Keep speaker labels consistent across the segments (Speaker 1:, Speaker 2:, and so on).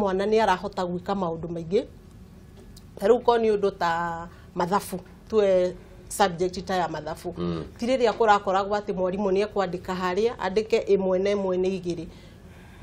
Speaker 1: Mwana nĩ arahota gwĩka maũndũ maingĩ. Ta rĩu korwo nĩ ũndũ ta mathabu, tuwe subject ta ya mathabu, ti rĩrĩa kũrakoragwo atĩ mwarimũ nĩ ekwandĩka harĩa andĩke ĩmwe na ĩmwe nĩ igĩrĩ,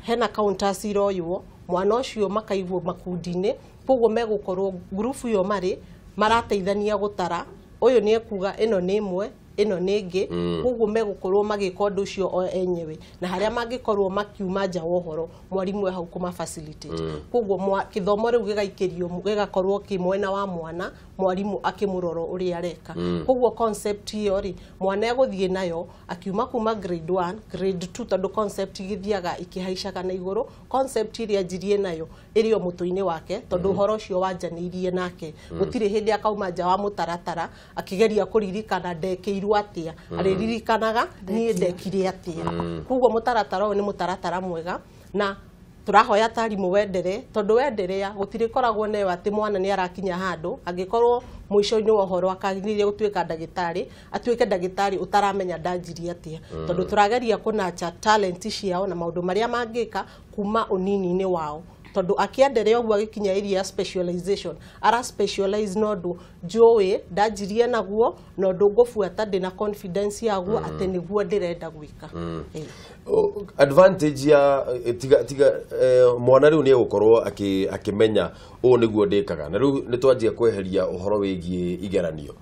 Speaker 1: hena counters iroywo, mwana ũcio makaigwo makundi-inĩ, koguo megũkorwo ngurubu ĩyo marĩ marateithania gũtara, ũyũ nĩ ekuga ĩno nĩ ĩmwe, ĩno nĩ ĩngĩ, koguo megũkorwo magĩka ũndũ ũcio o enyewe, na harĩa mangĩkorwo makiuma nja wa ũhoro, mwarimũ e hau kũma facilitate. Koguo kĩthomo rĩu gĩgaikĩrio, gĩgakorwo kĩ mwena wa mwana, mwarimũ akĩmũrora ũrĩa areka. Koguo concept ĩyo rĩ, mwana egũthiĩ nayo akiuma kuma grade 1, grade 2, tondũ concept igĩthiaga ikĩhaicaga na igũrũ. Concept ĩrĩa anjirie nayo ĩrĩ o mũtwe-inĩ wake, tondũ ũhoro ũcio wanjanĩirie nake, gũtirĩ hĩndĩ akauma nja wa mũtaratara akĩgeria kũririkana ndekĩirwo atĩa, arĩririkanaga niĩ ndekire atĩa. Koguo mũtaratara ũyũ nĩ mũtaratara mwega na tũrahoya tarimũ wendere, tondũ wenderea gũtirĩkoragwo nayo atĩ mwana nĩ arakinya handũ angĩkorwo mũico-inĩ wa ũhoro akagĩrĩire gũtuĩka ndagĩtarĩ, atuĩke ndagĩtarĩ ũtaramenya ndanjirie atĩa, tondũ tũrageria kũnacha talent ciao na maũndũ marĩa mangĩka kuma ũnini-inĩ wao, tondũ akĩenderea ũguo agĩkinya area ya specialization, ara specialize na ũndũ njũĩ ndanjirie naguo na ũndũ ngũbuata ndĩna confidence yaguo atĩ nĩguo ndĩrenda gwĩka.
Speaker 2: Advantage ya tiga tiga mwana rĩu nĩ egũkorwo akĩmenya ũũ nĩguo ndĩkaga, na rĩu nĩ twanjia kweheria ũhoro wĩgiĩ igeranio,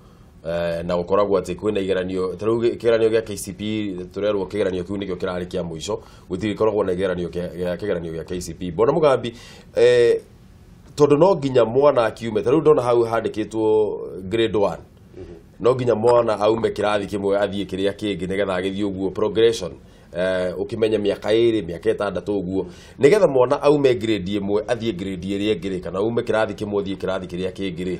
Speaker 2: na gũkoragwo atĩ kwĩna igeranio, ta rĩu kĩgeranio gĩa KCPE, tũrerwo kĩgeranio kĩu nĩkĩo kĩrarĩ kĩa mũico, gũtirĩkoragwo na igeranio gĩa kĩgeranio gĩa KCPE. Bwana Mugambi, tondũ no nginya mwana akiume, ta rĩu ndona hau handĩkĩtwo grade 1, no nginya mwana aume kĩrathi kĩmwe athiĩ kĩrĩa kĩngĩ nĩgetha agĩthiĩ ũguo progression, ũkĩmenye mĩaka 2, mĩaka 6 ũguo, nĩgetha mwana aume grade ĩmwe athiĩ grade ĩrĩa ĩngĩ rĩ, kana aume kĩrathi kĩmwe athiĩ kĩrathi kĩrĩa kĩngĩ rĩ,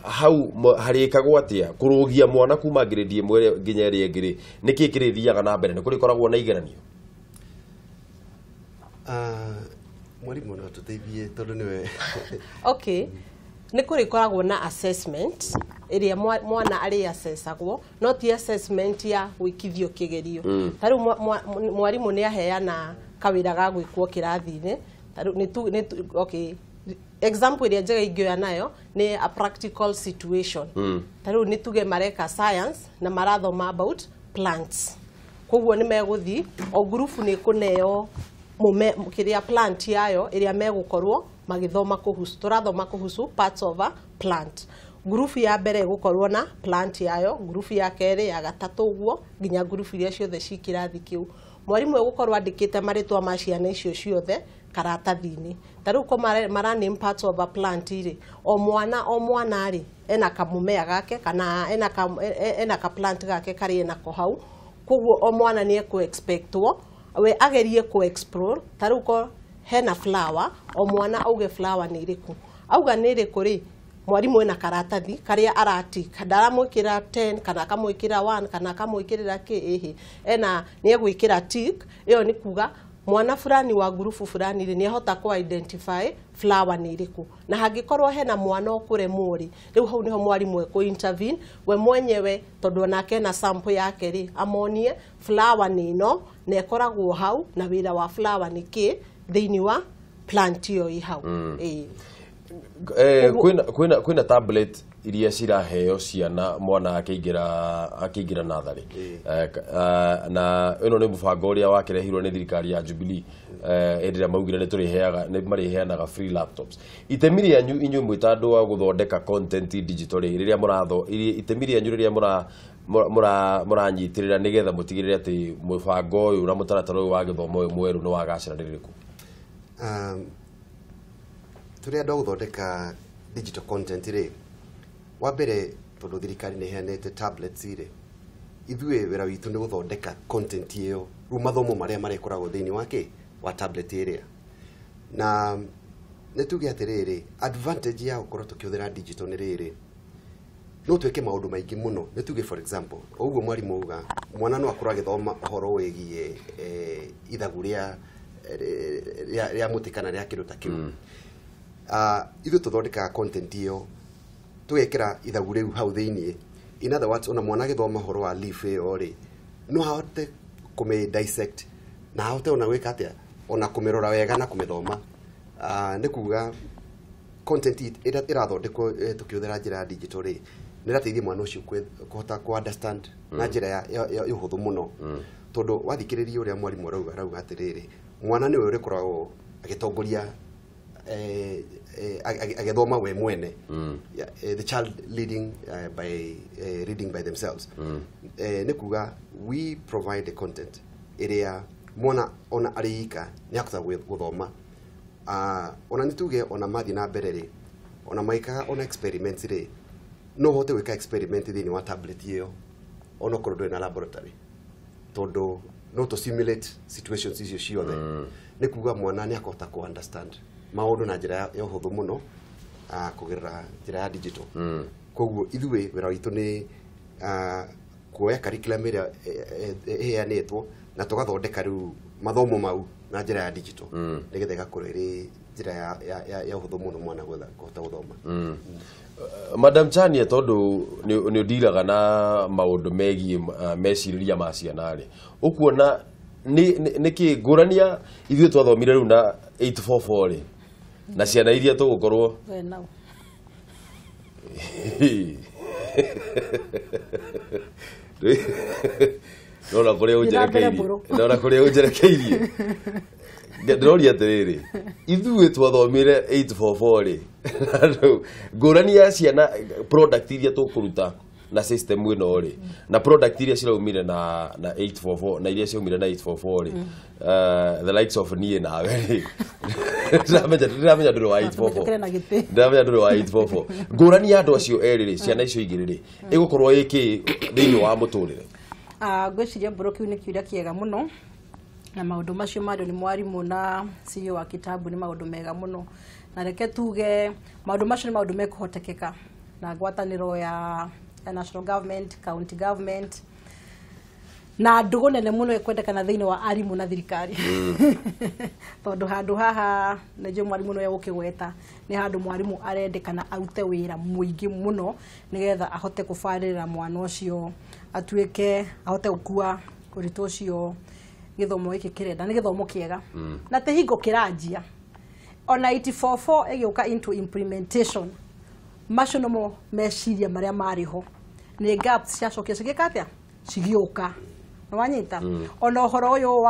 Speaker 2: hau harĩkagwo atĩa kũrũgia mwana kuma grade ĩmwe nginya ĩrĩa ĩngĩ rĩ? Nĩkĩ kĩrĩthiaga na mbere? Nĩ kũrĩkoragwo na igeranio?
Speaker 3: Mwarimũ no atũteithie tondũ nĩwe.
Speaker 1: Okay, nĩ kũrĩkoragwo na assessment ĩrĩa mwana arĩ assessagwo, no ti assessment ya gwĩkithio kĩgerio. Ta rĩu mwarimũ nĩ aheana kawĩra ga gwĩkwo kĩrathi-inĩ. Ta rĩu okay, example ĩrĩa njega ingĩoya nayo nĩ a practical situation. Ta rĩu nĩ tuge mareka science na marathoma about plants, koguo nĩ megũthiĩ o ngurubu nĩ kũneo mume kĩrĩa plant yayo ĩrĩa megũkorwo magĩthoma kuhusu, tũrathoma kuhusu parts of a plant. Ngurubu ya mbere ĩgũkorwo na plant yayo, ngurubu ya kerĩ, ya gatatũ, ũguo nginya ngurubu iria ciothe ci kĩrathi kĩu. Mwarimũ egũkorwo andĩkĩte marĩtwa ma ciana icio ciothe karatathi-inĩ. Ta rĩu ko mara name parts of a plant rĩ, o mwana o mwana rĩ ena kamũmea gake kana ena ka plant gake karĩa enako hau, koguo o mwana nĩ ekũ expectwo we agerie kũ explore. Ta rĩu ko hena flower, o mwana auge flower nĩ ĩrĩkũ, auga nĩ ĩrĩkũ rĩ, mwarimũ ena karatathi karĩa aratik, ndaramwĩkĩra 10 kana akamwĩkĩra 1 kana akamwĩkĩrĩra kĩ, ĩhĩ, ena nĩ egwĩkĩra tick. Ĩyo nĩ kuga mwana fulani wa ngurubu fulani rĩ nĩ ahota kũ identify flower nĩ ĩrĩkũ. Na hangĩkorwo hena mwana ũkũremwo rĩ, rĩu hau nĩho mwarimũ ekũ intervene we mwenyewe, tondũ onake ena sample yake rĩ, amonie flower nĩ ĩno na ĩkoragwo hau na wĩra wa flower nĩ kĩ thĩinĩ wa plant ĩyo ĩ hau. Ĩĩ.
Speaker 2: Kwĩna tablet iria ciraheo ciana mwana akĩingĩra natharĩ, na ĩno nĩ mũbango ũrĩa wakĩrehirwo nĩ thirikari ya Jubilee, hĩndĩ ĩrĩa maugire nĩ tũrĩheaga, nĩ marĩheanaga free laptops. Itemi rĩanyu inyuĩ mwĩ ta andũ a gũthondeka content digital rĩ, rĩrĩa mũratho itemi rĩanyu rĩrĩa mũranyitĩrĩra nĩgetha mũtigĩrĩre atĩ mũbango ũyũ na mũtaratara ũyũ wa gĩthomo ũyũ mwerũ nĩ wagacĩra nĩ rĩrĩkũ?
Speaker 3: Tũrĩ andũ a gũthondeka digital content rĩ, wa mbere tondũ thirikari nĩ ĩheanĩte tablets rĩ, ithuĩ wĩra witũ nĩ gũthondeka content ĩyo, rĩu mathomo marĩa marĩkoragwo thĩinĩ wa kĩ wa tablet ĩrĩa. Na nĩ tuge atĩrĩrĩ, advantage ya gũkorwo tũkĩhũthĩra digital nĩ rĩrĩ, no twĩke maũndũ maingĩ mũno. Nĩ tuge, for example, o ũguo mwarimũ auga, mwana no akorwo agĩthoma ũhoro wĩgiĩ ithagu rĩa mũtĩ kana rĩa kĩndũ ta kĩu. Ithuĩ tũthondekaga content ĩyo, tũgekĩra ithagu rĩu hau thĩiniĩ. In other words, ona mwana agĩthoma ũhoro wa leaf ĩyo rĩ, no ahote kũmĩ dissect na ahote ona gwĩka atĩa, ona kũmĩrora wega na kũmĩthoma. Nĩ kuga content ĩrĩa ĩrathondekwo tũkĩhũthĩra njĩra ya digital rĩ, nĩ ĩrateithia mwana ũcio kũhota kũ understand na njĩra ya ũhũthũ mũno, tondũ wathikĩrĩria ũrĩa mwarimũ arauga atĩrĩrĩ, mwana nĩwe ũrĩkoragwo agĩtongoria agĩthoma we mwene. The child leading by reading by themselves. Nĩ kuga we provide the content ĩrĩa mwana ona arĩ ika nĩ akũhota gũthoma. Ona nĩ tuge ona mathiĩ na mbere rĩ, ona magĩkaga ona experiments rĩ, no ũhote gwĩka experiment thĩinĩ wa tablet ĩyo onokorwo ndũrĩ na laboratory, tondũ no tũ simulate situations icio ciothe. Nĩ kuga mwana nĩ akũhota kũ understand maũndũ na njĩra ya ũhũthũ mũno kũgerera njĩra ya digital. Koguo ithuĩ wĩra witũ nĩ kuoya curriculum ĩrĩa ĩheanĩtwo na tũgathondeka rĩu mathomo mau na njĩra ya digital, nĩgetha ĩgakorwo ĩrĩ njĩra ya ũhũthũ mũno mwana kũhota gũthoma.
Speaker 2: Madam Chania, tondũ nĩ ũndiraga na maũndũ megiĩ mecirĩria ma ciana rĩ, ũkuona nĩ kĩ ngũrania ithuĩ twathomire rĩu na 844 rĩ na ciana iria tũgũkorwo
Speaker 4: We nau.
Speaker 2: Ndona kũrĩa
Speaker 4: Ndĩra mbere
Speaker 2: ũnjerekeirie.
Speaker 4: mbũrũ.
Speaker 2: Ndona kũrĩa ũnjerekeirie. Ndĩroria atĩrĩrĩ, ithuĩ twathomire 844 rĩ, ngũrani ya ciana product iria tũkũruta na system ĩno rĩ, na product iria ciraumire na 844 na iria ciaumire na 844 rĩ, the likes of niĩ nawe rĩ, ndĩramenya ndũrĩ wa 844.
Speaker 4: Tũmĩtũkĩre na gĩtĩ.
Speaker 2: Ndĩramenya ndũrĩ wa 844. Ngũrani ya andũ acio erĩ rĩ, ciana icio igĩrĩ rĩ, ĩgũkorwo ĩkĩ thĩinĩ wa mũtũrĩre?
Speaker 4: Ngwĩciria mbũrũ kĩu nĩ kĩũria kĩega mũno, na maũndũ macio mario nĩ mwarimũ na CEO wa kitabu nĩ maũndũ mega mũno, na reke tuge maũndũ macio nĩ maũndũ mekũhotekeka na ngwatanĩro ya national government, county government, na ndũgũ nene mũno ĩkwendekana thĩinĩ wa arimũ na thirikari, tondũ handũ haha nĩ njũĩ mwarimũ nĩwe ũkĩgweta, nĩ handũ mwarimũ arendekana arute wĩra mũingĩ mũno nĩgetha ahote kũbarĩrĩra mwana ũcio atuĩke ahote gũkua ũritũ ũcio gĩthomo gĩkĩ kĩrenda. Nĩ gĩthomo kĩega na ti hingo kĩranjia, ona 844 ĩgĩũka into implementation, macio nomo meciria marĩa marĩ ho, nĩ gaps ciacokire cigĩka atĩa, cigĩũka. Nĩwanyita? Ona ũhoro ũyũ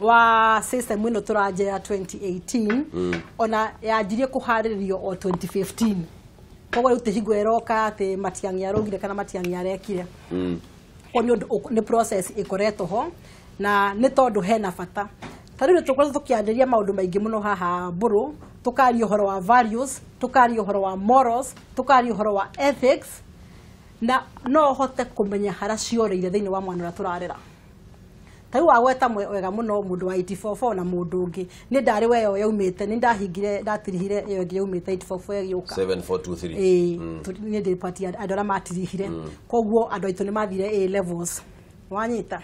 Speaker 4: wa system ĩno tũranjia ya 2018, ona yanjirie kũharĩrĩrio o 2015, koguo rĩu ti hingo ĩroka atĩ Matiang'i araugire kana Matiang'i arekire. Koguo nĩ ũndũ nĩ process ĩkoretwo ho, na nĩ tondũ hena bata. Ta rĩu nĩ tũkoretwo tũkĩarĩria maũndũ maingĩ mũno haha mbũrũ, tũkaria ũhoro wa values, tũkaria ũhoro wa morals, tũkaria ũhoro wa ethics, na no hote kũmenya harĩa ciorĩire thĩinĩ wa mwana ũrĩa tũrarera. Ta rĩu wagweta wega mũno mũndũ wa 844 na mũndũ ũngĩ, nĩ ndarĩ weyo yaumĩte, nĩ ndahingire, ndatirihire ĩyo ĩngĩ yaumĩte 844 ĩgĩũka.
Speaker 2: 7423.
Speaker 4: Ĩĩ, niĩ ndĩ part ya andũ arĩa matirihire, koguo andũ aitũ nĩ mathire A levels. Wanyita?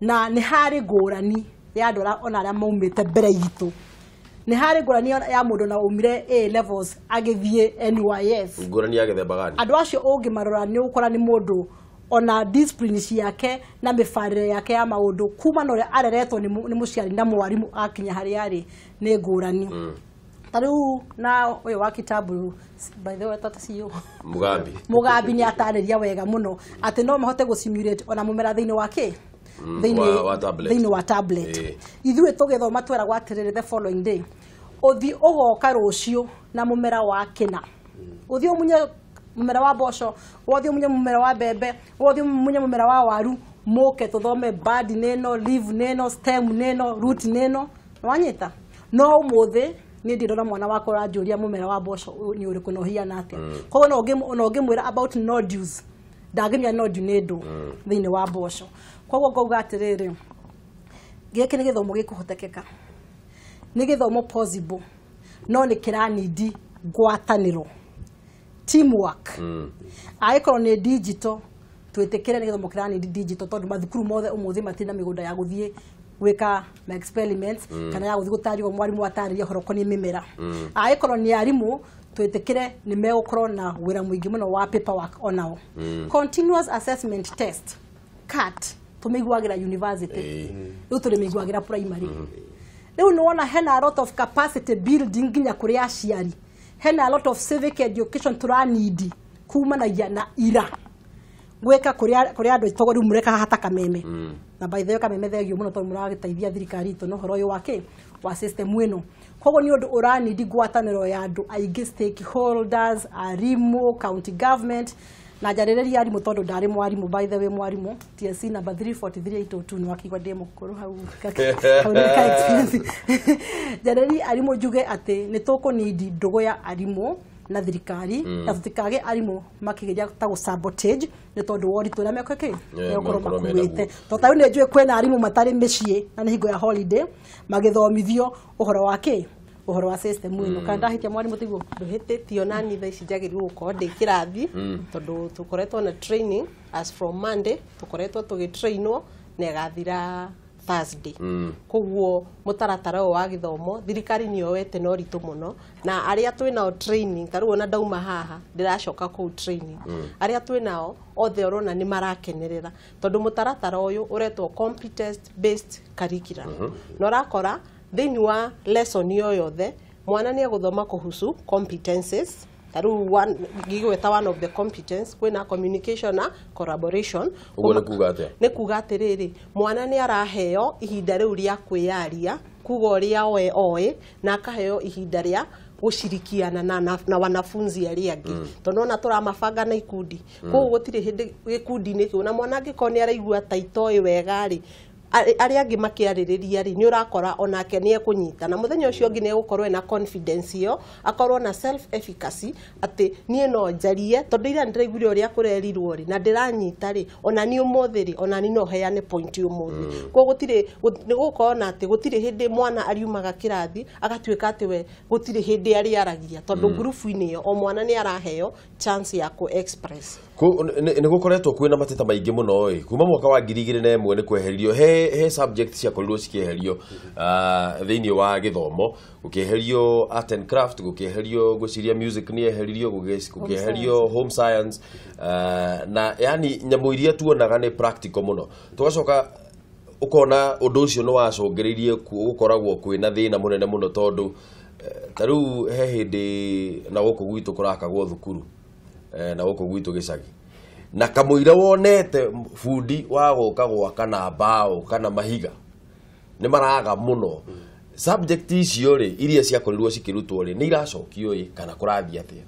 Speaker 4: Na nĩ harĩ ngũrani ya andũ arĩa ona arĩa maumĩte mbere itũ, nĩ harĩ ngũrani ya mũndũ na umire A levels agĩthiĩ NYS.
Speaker 2: Ngũrani ya gĩthemba gani?
Speaker 4: Andũ acio ũngĩmarora nĩ ũgũkora nĩ mũndũ ona discipline ciake na mĩbarĩre yake ya maũndũ kuma na ũrĩa areretwo nĩ mũciari na mwarimũ akinya harĩa arĩ nĩ ngũrani. Ta rĩu na ũyũ wa kitabu, by the way, tata CEO
Speaker 2: Mugambi.
Speaker 4: Mugambi nĩ atarĩria wega mũno atĩ no mahote gũ simulate ona mũmera thĩinĩ wa kĩ,
Speaker 2: wa tablet.
Speaker 4: Thĩinĩ wa tablet. Ithuĩ tũgĩthoma tweragwo atĩrĩrĩ, the following day ũthiĩ ũgoka rũciũ na mũmera wa kĩna, ũthiĩ ũmunye mũmera wa mboco, ũthiĩ ũmunye mũmera wa mbembe, ũthiĩ ũmunye mũmera wa waru, mũke tũthome bud nĩno, leaf nĩno, stem nĩno, root nĩno. Wanyita? No ũmũthĩ niĩ ndirona mwana wakwa ũranjũria mũmera wa mboco nĩ ũrĩkũ na ũhiana atĩa. Koguo no ũngĩmwĩra about nodules, ndangĩmenya nodule nĩ ndũ thĩinĩ wa mboco. Koguo ngauga atĩrĩrĩ, gĩkĩ nĩ gĩthomo gĩkũhotekeka, nĩ gĩthomo possible, no nĩ kĩranindi ngwatanĩro, teamwork. Angĩkorwo nĩ digital, twĩtĩkĩre nĩ gĩthomo kĩranindi digital, tondũ mathukuru mothe ũmũthĩ matirĩ na mĩgũnda ya gũthiĩ gwĩka ma experiments kana ya gũthiĩ gũtarĩrio mwarimũ atarĩrie ũhoro ũkoniĩ mĩmera. Angĩkorwo nĩ arimũ, twĩtĩkĩre nĩ megũkorwo na wĩra mũingĩ mũno wa paperwork onao. Continuous assessment test, CAT, tũmĩiguagĩra university, rĩu tũrĩmĩiguagĩra primary. Rĩu nĩ wona hena a lot of capacity building nginya kũrĩ aciari, hena a lot of civic education tũranindi kumanagia na ira gwĩka kũrĩ andũ togo rĩu mũreka haha ta Kameme. Na by the way, Kameme thegio mũno tondũ mũragĩteithia thirikari itũ na ũhoro ũyũ wa kĩ wa system ĩno. Koguo nĩ ũndũ ũranindi ngwatanĩro ya andũ aingĩ, stakeholders, arimũ, county government, na njarĩrĩria arimũ tondũ ndarĩ mwarimũ. By the way, mwarimũ TSC number 343802 nĩ wakigwa ndĩ mũkũrũ hau, hau nĩ ka experience. Njarĩrĩria arimũ njuge atĩ nĩ tũkũnindi ndũgũ ya arimũ na thirikari, na tũtikage arimũ makĩgeria ta gũ sabotage nĩ tondũ wa ũritũ ũrĩa mekũ kĩ megũkorwo
Speaker 2: megũkorwo
Speaker 4: makuĩte.
Speaker 2: menaguo.
Speaker 4: Tondũ ta rĩu nĩ njũĩ kwĩna arimũ matarĩ mĩciĩ na nĩ hingo ya holiday magĩthomithio ũhoro wa kĩ, ũhoro wa system ĩno. Kana ndahĩtia, mwarimũ, tiguo?
Speaker 1: Ndũhĩtĩtio. Nani thaa ici njagĩrĩirwo gũkorwo ndĩ kĩrathi tondũ tũkoretwo na training as from Monday, tũkoretwo tũgĩtrainwo na ĩgathira Thursday. Koguo mũtaratara ũyũ wa gĩthomo thirikari nĩ yoete na ũritũ mũno, na arĩa twĩnao training, ta rĩu ona ndauma haha ndĩracoka kũu training, arĩa twĩnao othe ũrona nĩ marakenerera tondũ mũtaratara ũyũ ũretwo competence based curriculum, na ũrakora thĩinĩ wa lesson o yothe mwana nĩ egũthoma kuhusu competences. Ta rĩu ngĩgweta one of the competence, kwĩna communication na collaboration.
Speaker 2: Ũguo nĩ kuga atĩa?
Speaker 1: Nĩ kuga atĩrĩrĩ, mwana nĩ araheo ihinda rĩu rĩa kwĩyaria, kuga ũrĩa oe oĩ, na akaheo ihinda rĩa gũcirikiana na wanafunzi arĩa angĩ, tondũ ona tũramabanga na ikundi. Koguo gũtirĩ hĩndĩ gĩkundi-inĩ kĩu na mwana angĩkorwo nĩ araigua ta itoĩ wega rĩ, arĩa angĩ makĩarĩrĩria rĩ, nĩ ũrakora onake nĩ ekũnyita, na mũthenya ũcio ũngĩ nĩ egũkorwo ena confidence ĩyo, akorwo na self efficacy atĩ niĩ no njarie tondũ ira nĩndĩraiguire ũrĩa kũrerirwo rĩ na ndĩranyita rĩ, ona niĩ ũmũthĩ rĩ, ona niĩ no heane point ũmũthĩ. Koguo gũtirĩ nĩ gũkorwo na atĩ gũtirĩ hĩndĩ mwana ariumaga kĩrathi agatuĩka atĩ we gũtirĩ hĩndĩ arĩaragia, tondũ ngurubu-inĩ ĩyo o mwana nĩ araheo chance ya kũ express.
Speaker 2: Nĩ gũkoretwo kwĩna mateta maingĩ mũno ĩ kuma mwaka wa 2001 nĩ kweheririo he subject ciakorirwo cikĩeherio thĩinĩ wa gĩthomo. Gũkĩeherio art and craft, gũkĩeherio, ngwĩciria music nĩ eheririo, gũkĩeherio home science, na yani nyamũ iria tuonaga nĩ practical mũno. Tũgacoka ũkona ũndũ ũcio nĩ wacũngĩrĩirie gũkoragwo kwĩna thĩna mũnene mũno, tondũ ta rĩu he hĩndĩ na gũkũ gwitũ kũrakagwo thukuru, na gũkũ gwitũ gĩcagi, na kamũira wonete bundi wa gũka gwaka na mbaũ kana mahiga nĩ maraga mũno. Subject icio rĩ, iria ciakorirwo cikĩrutwo rĩ, nĩ iracokio ĩ kana kũrathiĩ atĩa?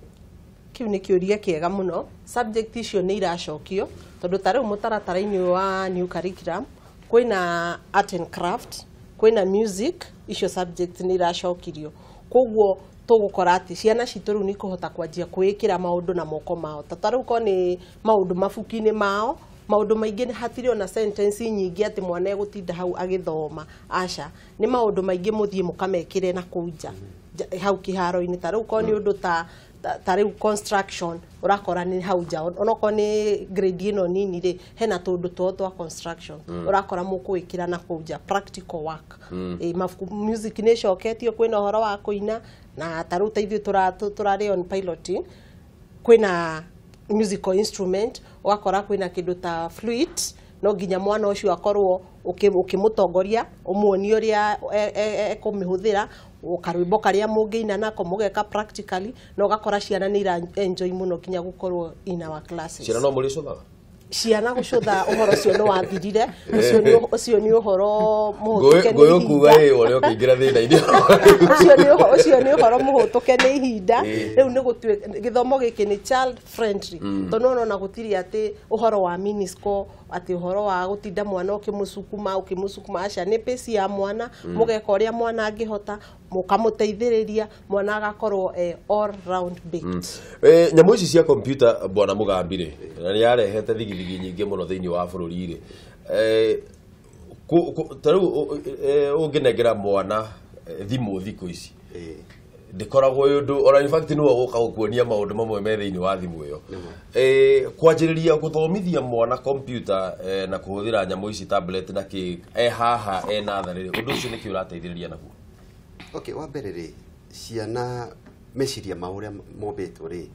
Speaker 1: Kĩu nĩ kĩũria kĩega mũno. Subject icio nĩ iracokio, tondũ ta rĩu mũtaratara-inĩ ũyũ wa new curriculum kwĩna art and craft, kwĩna music, icio subject nĩ iracokirio. Koguo tũgũkora atĩ ciana citũ rĩu nĩ ikũhota kwanjia kwĩĩkĩra maũndũ na moko mao. Ta rĩu korwo nĩ maũndũ mabuku-inĩ mao, maũndũ maingĩ nĩ hatirĩ ona sentence nyingĩ atĩ mwana egũtinda hau agĩthoma, aca, nĩ maũndũ maingĩ mũthiĩ mũkamekĩre na kũu nja hau kĩharo-inĩ. Ta rĩu korwo nĩ ũndũ ta rĩu construction, ũrakora nĩ hau nja, onokorwo nĩ grade ĩno nini rĩ, hena tũndũ twao twa construction ũrakora mũkũĩkĩra na kũu nja, practical work. Mabuku music nĩ ĩcoketio, kwĩna ũhoro wa kũina, na ta rĩu ta ithuĩ tũrarĩ on piloting, kwĩna musical instrument, ũgakora kwĩna kĩndũ ta flute, no nginya mwana ũcio akorwo ũkĩmũtongoria, ũmuonie ũrĩa ekũmĩhũthĩra, karwĩmbo karĩa mũngĩina nako, mũgeka practically, na ũgakora ciana nĩ ira enjoy mũno nginya gũkorwo in our classes.
Speaker 2: Ciana no mũrĩcũthaga?
Speaker 1: Ciana gũcũtha, ũhoro ũcio nĩ wathirire. Ũcio nĩ ũhoro mũhũtũke nĩ
Speaker 2: Ngũyũ kuga
Speaker 1: ihinda.
Speaker 2: Ĩ ũrĩa ũkĩingĩra thĩna-inĩ.
Speaker 1: Ũcio nĩ ũhoro mũhũtũke nĩ ihinda. Rĩu nĩ gũtuĩka gĩthomo gĩkĩ nĩ child friendly, tondũ nona gũtirĩ atĩ ũhoro wa minisco, atĩ ũhoro wa gũtinda mwana ũkĩmũcukuma ũkĩmũcukuma, aca, nĩ pace ya mwana, mũgeka ũrĩa mwana angĩhota, mũkamũteithĩrĩria, mwana agakorwo all round baked.
Speaker 2: Nyamũ ici cia computer, bwana Mũgambi rĩ, na nĩ yarehete thigithigi nyingĩ mũno thĩinĩ wa bũrũri rĩ, ta rĩu ũngĩnengera mwana thimũ thikũ ici, ndĩkoragwo ĩ ũndũ ona, in fact nĩwe ũgũka gũkuonia maũndũ mamwe me thĩinĩ wa thimũ ĩyo. Kwanjĩrĩria gũthomithia mwana computer na kũhũthĩra nyamũ ici, tablet na kĩ, e haha e natharĩ rĩ, ũndũ ũcio nĩkĩ ũrateithĩrĩria naguo?
Speaker 3: Okay, wa mbere rĩ, ciana meciria mao ũrĩa mombĩtwo rĩ,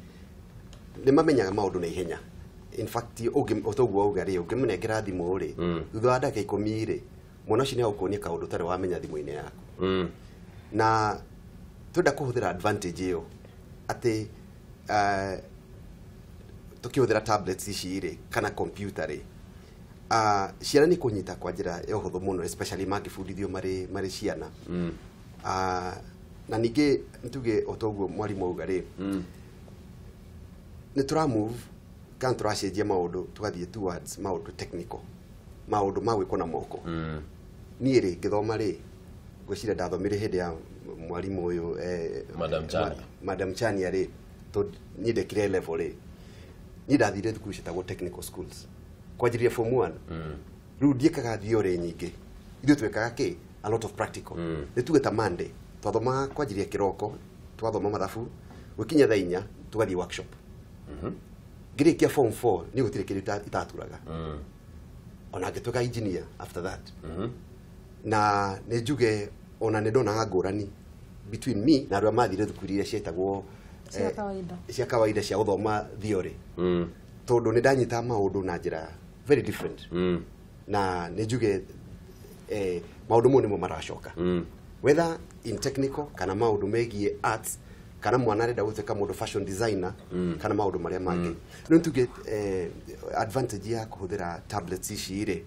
Speaker 3: nĩ mamenyaga maũndũ na ihenya. In fact, ũtoguo wauga rĩ, ũngĩmũnengera thimũ rĩ, thutha wa ndagĩka 10 rĩ, mwana ũcio nĩ agũkuonia kaũndũ ũtarĩ wamenya thimũ-inĩ yaku. Na twenda kũhũthĩra advantage ĩyo atĩ tũkĩhũthĩra tablets ici rĩ kana computer rĩ, ciana nĩ kũnyita kwa njĩra ya ũhũthũ mũno, especially mangĩbundithio marĩ ciana. Na ningĩ nĩtuge o toguo mwarimũ auga rĩ, nĩ tũra move kana tũracenjia maũndũ tũgathiĩ towards maũndũ technical, maũndũ ma gwĩkwo na moko. Niĩ rĩ ngĩthoma rĩ, ngwĩciria ndathomire hĩndĩ ya mwarimũ ũyũ
Speaker 2: Madam Chania.
Speaker 3: Madam Chania rĩ, tondũ niĩ ndekire level rĩ, niĩ ndathire thukuru ciĩtagwo technical schools kwanjĩrĩria form 1. Rĩu ndiĩkaga theory nyingĩ, ithuĩ twĩkaga kĩ a lot of practical. Nĩ tuge ta Monday twathomaga kwanjĩrĩria kĩroko, twathoma mathabu, gũkinya thaa 4 tũgathiĩ workshop. Ngĩrĩkia form 4 niĩ gũtirĩ kĩndũ itaturaga, ona ngĩtuĩka engineer after that. Na nĩ njuge ona nĩ ndonaga ngũrani between me na arĩa mathire thukuru iria cietagwo
Speaker 4: cia kawaida,
Speaker 3: cia kawaida cia gũthoma theory, tondũ nĩ ndanyitaga maũndũ na njĩra very different. Na nĩ njuge maũndũ mau nĩmo maracoka, whether in technical kana maũndũ megiĩ arts, kana mwana arenda gũtuĩka mũndũ fashion designer, kana maũndũ marĩa mangĩ. Rĩu tuge advantage ya kũhũthĩra tablets ici rĩ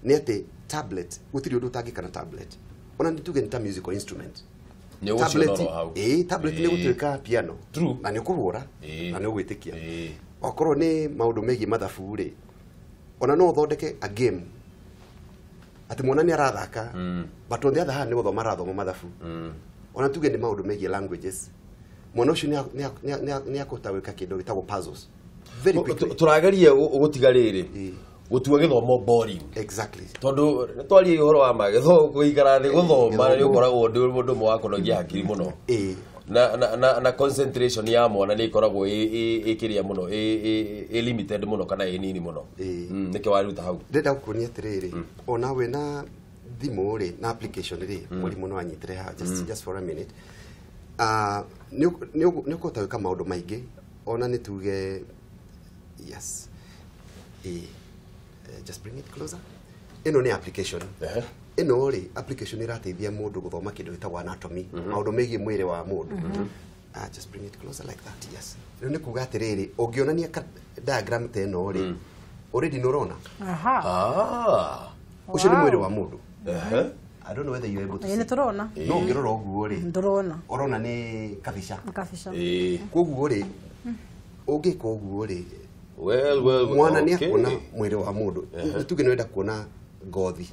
Speaker 3: nĩ atĩ tablet gũtirĩ ũndũ ũtangĩka na tablet, ona nĩ tuge nĩ ta musical instrument.
Speaker 2: Nĩ ũgũciona oro hau.
Speaker 3: Ĩĩ, tablet nĩ gũtuĩka piano.
Speaker 2: True.
Speaker 3: Na nĩ ũkũhũra na nĩ ũgwĩtĩkia. Okorwo nĩ maũndũ megiĩ mathabu rĩ, ona no ũthondeke a game atĩ mwana nĩ arathaka, but on the other hand nĩ gũthoma arathoma mathabu. Ona tuge nĩ maũndũ megiĩ languages, mwana ũcio nĩ akũhota gwĩka kĩndũ gĩtagwo puzzles very quickly.
Speaker 2: Tũrageria gũtiga rĩrĩ gũtua gĩthomo boring.
Speaker 3: Exactly.
Speaker 2: Tondũ nĩtwaria ũhoro wa ma gĩthomo, kũikara thĩ gũthoma nĩ ũkoragwo ndĩ ũndũ ũmwe wa kũnogia hakiri mũno. Na concentration ya mwana nĩ ĩkoragwo ĩ kĩrĩa mũno, ĩ limited mũno kana ĩ nini mũno. Nĩkĩo waruta hau.
Speaker 3: Ndĩrenda gũkuonia atĩrĩrĩ, ona we na thimũ rĩ na application rĩ, mwarimũ no anyitĩre haha just for a minute. Nĩ ũkũhota gwĩka maũndũ maingĩ, ona nĩ tuge yes, just bring it closer. Ĩno nĩ application. Ĩno rĩ application ĩrateithia mũndũ gũthoma kĩndũ gĩtagwo anatomy, maũndũ megiĩ mwĩrĩ wa mũndũ. Just bring it closer like that, yes. Rĩu nĩ kuga atĩrĩrĩ, ũngĩonania diagram ta ĩno rĩ, already nĩ ũrona. Ũcio nĩ mwĩrĩ wa mũndũ. I don't know whether you're able to see.
Speaker 4: Nĩ tũrona.
Speaker 3: No ũngĩrora ũguo rĩ,
Speaker 4: ndũrona.
Speaker 3: Ũrona nĩ kabica.
Speaker 4: Kabica.
Speaker 3: Koguo rĩ, ũngĩka ũguo rĩ,
Speaker 2: well,
Speaker 3: mwana nĩ akuona mwĩrĩ wa mũndũ. Nĩ tuge nĩ wenda kuona ngothi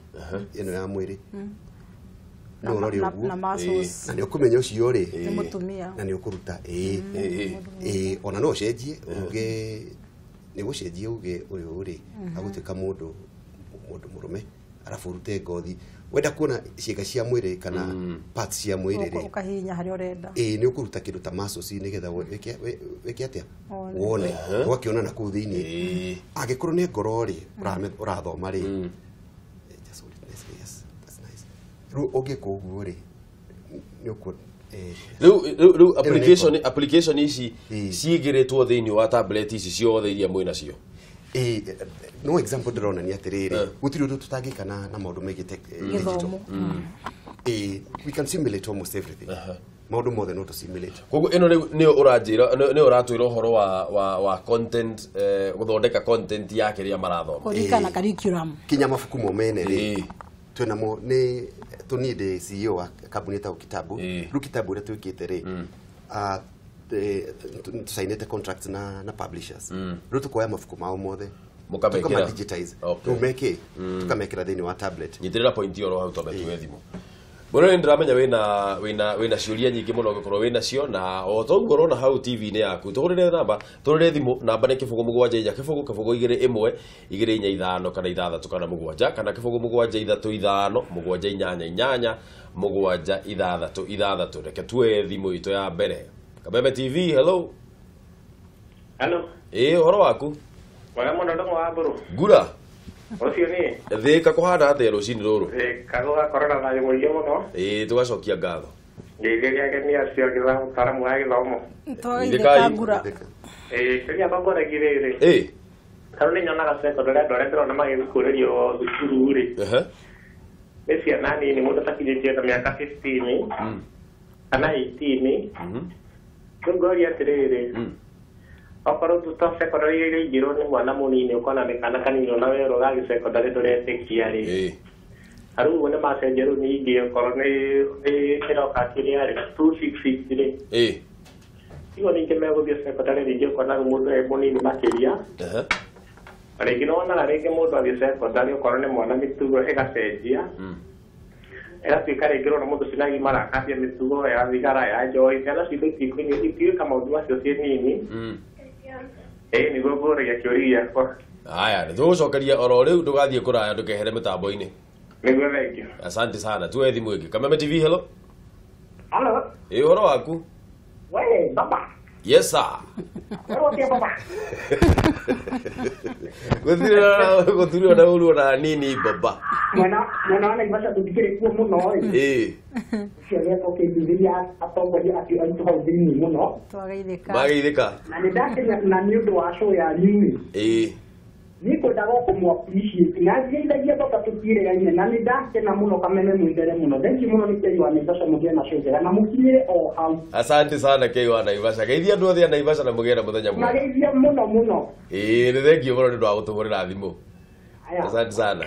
Speaker 3: ĩno ya mwĩrĩ, no ũrore ũguo
Speaker 4: na muscles,
Speaker 3: na nĩ ũkũmenya ũcio rĩ
Speaker 4: nĩ mũtumia,
Speaker 3: na nĩ ũkũruta. Ona no ũcenjie uge, nĩ gũcenjia uge ũyũ rĩ agũtuĩka mũndũ mũrũme, arabu ũrute ngothi. Wenda kuona ciĩga cia mwĩrĩ kana parts cia mwĩrĩ rĩ,
Speaker 4: ũkahihinya harĩa ũrenda.
Speaker 3: Nĩ ũkũruta kĩndũ ta muscles nĩgetha wĩke atĩa, wone, ũgakĩona na kũu thĩinĩ. Angĩkorwo nĩ ngoro rĩ ũrathoma rĩ, just hold it nicely, yes, that's nice. Rĩu ũngĩka ũguo rĩ, nĩ ũkuona
Speaker 2: Rĩu application ici ciigĩrĩtwo thĩinĩ wa tablet ici ciothe iria mwĩ nacio.
Speaker 3: No example ndĩronania atĩrĩrĩ, gũtirĩ ũndũ tũtangĩka na maũndũ megiĩ digital. We can simulate almost everything. Maũndũ mothe no tũ simulate.
Speaker 2: Koguo ĩno rĩu nĩyo ũranjĩra, nĩyo ũratwĩra ũhoro wa content, gũthondeka content ya kĩrĩa marathoma.
Speaker 4: Kũririkana curriculum.
Speaker 3: Kinya mabuku mo mene rĩ, twĩnamo nĩ tũniĩ ndĩ CEO wa kambuni ĩtagwo Kitabu. Rĩu Kitabu ũrĩa twĩkĩte rĩ, tũcainĩte contracts na publishers. Rĩu tũkoya mabuku mao mothe,
Speaker 2: mũkamekĩra
Speaker 3: digitize, rĩu meke tũkamekĩra thĩinĩ wa tablet.
Speaker 2: Nyitĩrĩra point oro hau twambe tuoe thimũ. Mbona nĩ ndĩramenya wĩna ciũria nyingĩ mũno ũngĩkorwo wĩna cio, na o toguo ũrona hau TV-inĩ yaku, tũhũrĩre namba, tũhũrĩre thimũ, namba nĩ 0 7 4 0 0 2 1 2 4 5 kana 6 kana 7 kana 0 7 3 5 7 8 8 7 6 6. Reke tuoe thimũ itũ ya mbere. Kabebe TV, hello.
Speaker 5: Hello.
Speaker 2: Ũhoro waku?
Speaker 5: Mwega mũno ndũng'ũ wa mbũrũ.
Speaker 2: Ngura.
Speaker 5: Ũcio niĩ.
Speaker 2: Thĩka kũhana atĩa rũcinĩ rũrũ?
Speaker 5: Thĩka gũgakorwo na thayũ mũingĩ mũno.
Speaker 2: Tũgacokia ngatho.
Speaker 5: Ngeithĩria ageni acio mũtaaramu wa gĩthomo.
Speaker 4: Twageithĩka ngura.
Speaker 5: Kĩrĩa tongoragia rĩrĩ. Tarĩu nĩ nyonaga secondary andũ arĩa ndĩrona magĩthikũrĩrio thukuru rĩ. Nĩ ciana nini mũndũ atakinyĩtie ta mĩaka 15 kana 18. Rĩu ngoria atĩrĩrĩ, okorwo tu secondary iria ingĩrwo nĩ mwana mũnini ũkona nĩ kana kanini ona werwo gagĩ secondary ndũretĩkia rĩ. Rĩu ũguo nĩ macenjia rĩu ningĩ okorwo nĩ ĩroka kĩrĩa rĩ 266 rĩ. Igo ningĩ megũthiĩ secondary ningĩ ũkona rĩu mũndũ e mũnini makĩria. Na rĩngĩ nĩwonaga rĩngĩ mũndũ athiĩ secondary okorwo nĩ mwana mĩtugo ĩgacenjia. Ĩgatuĩka rĩngĩ ũrona mũndũ ũcio nĩagimara akambia mĩtugo ya thigara ya njohi ciana citũ itiĩka maũndũ macio ciĩ nini. Nĩguo ngũragia kĩũria gĩakwa.
Speaker 2: Haya, nĩtũgũcokeria oro rĩu ndũgathiĩ kũraya ndũkehere mĩtambo-inĩ.
Speaker 5: Nĩguo thengiũ.
Speaker 2: Asante sana. Tuoe thimũ ĩngĩ. Kameme TV, hello.
Speaker 6: Hello.
Speaker 2: Ũhoro waku?
Speaker 6: We, baba.
Speaker 2: Yes sir.
Speaker 6: Werwo atĩa baba?
Speaker 2: Gũtirĩ ona ũru ona nini baba.
Speaker 6: Mwena wa Naivasha tũtikĩrĩ kuo mũno ĩ. Ũcio nĩekwo kĩnjithĩria atongoria acio aitũ hau thĩinĩ mũno.
Speaker 4: Twageithĩka.
Speaker 2: Mageithĩka.
Speaker 6: Na nĩndakena na nĩ ũndũ wa show yanyu ĩ. Niĩ ngwendaga o kũmũ appreciate na ngeithagia baba tũtiĩrĩgaine na nĩndakena mũno Kameme mwĩ mbere mũno. Thengiũ mũno nĩ Kei wa Naivasha mũgĩe na show njega na mũkinyĩre o hau.
Speaker 2: Asante sana Kei wa Naivasha. Geithia andũ othe a Naivasha na mũgĩe na mũthenya mwega.
Speaker 6: Mageithia mũno mũno.
Speaker 2: Nĩ thengiũ mũno nĩ ũndũ wa gũtũhũrĩra thimũ. Asante sana.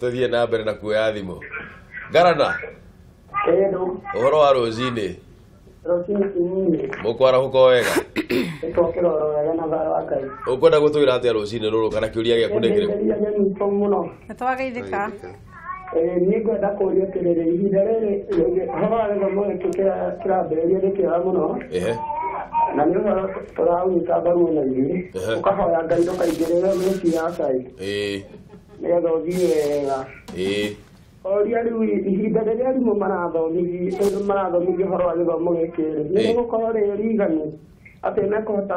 Speaker 2: Tũthiĩ na mbere na kuoya thimũ. Ngarana.
Speaker 6: Hello.
Speaker 2: Ũhoro wa rũcinĩ?
Speaker 6: Rũcinĩ kinini.
Speaker 2: Mũkwarahũka o wega?
Speaker 6: Nĩtwokĩra oro wega na thayũ wa Ngai.
Speaker 2: Ũkwenda gũtwĩra atĩa rũcinĩ rũrũ kana kĩũria gĩaku nĩ kĩrĩkũ?
Speaker 6: Nĩtwageithĩka mũno.
Speaker 4: Nĩtwageithĩka.
Speaker 6: Niĩ ngwenda kũũria atĩrĩrĩ, ihinda rĩrĩ ũhoro wa gĩthomo gĩkĩ kĩrambĩrĩria nĩ kĩega mũno. Na nĩ ũhoro tũraũnyita mbaru ona ithuĩ. Ũkahoya Ngai ndũkaingĩrĩre mĩciĩ ya cai. Nĩgetha ũthiĩ wega. Oria rĩu ihinda rĩrĩa arimũ marathomithia ũhoro wa gĩthomo gĩkĩ rĩ, nĩ rĩgũkorwo rĩ riganu atĩ mekũhota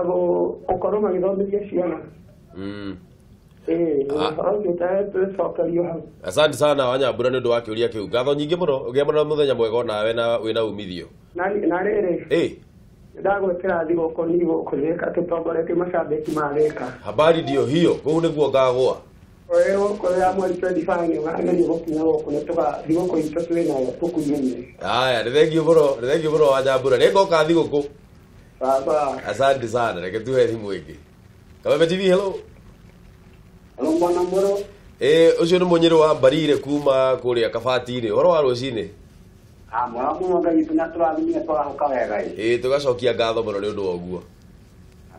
Speaker 6: gũkorwo magĩthomithia ciana. Ũhoro ũcio tũcokerio hau.
Speaker 2: Asante sana Wanyambura nĩ ũndũ wa kĩũria kĩu. Ngatho nyingĩ mũno, ũgĩe na mũthenya mwega onawe na wĩna umithio.
Speaker 6: Na rĩrĩ, ndagwĩkĩra thigũkũ nĩ gũkũ Thĩka tũtongoretie macambĩki ma Thĩka.
Speaker 2: Habari ndio hiyo, kũu nĩguo ngagũa.
Speaker 6: Gũkũ ya mweri 25 nĩ ũrageria gũkinya gũkũ nĩ thigũkũ itũ twĩ nayo tũkunyene.
Speaker 2: Haya, nĩ thengiũ mũno, nĩ thengiũ mũno Wanyambura. Nĩ ngoka thigũkũ.
Speaker 6: Baba.
Speaker 2: Asante sana, reke tuhe thimũ ĩngĩ. Kameme TV, hello.
Speaker 6: Hello mwana mũrũ.
Speaker 2: Ũcio nĩ mũnyĩrĩ wa Mbarire kuma kũrĩa Kabati-inĩ. Ũhoro wa rũcinĩ?
Speaker 6: Mwega mũno Ngai witũ nĩatũrathimire twarahũka wega ĩ.
Speaker 2: Tũgacokia ngatho mũno nĩ ũndũ wa ũguo.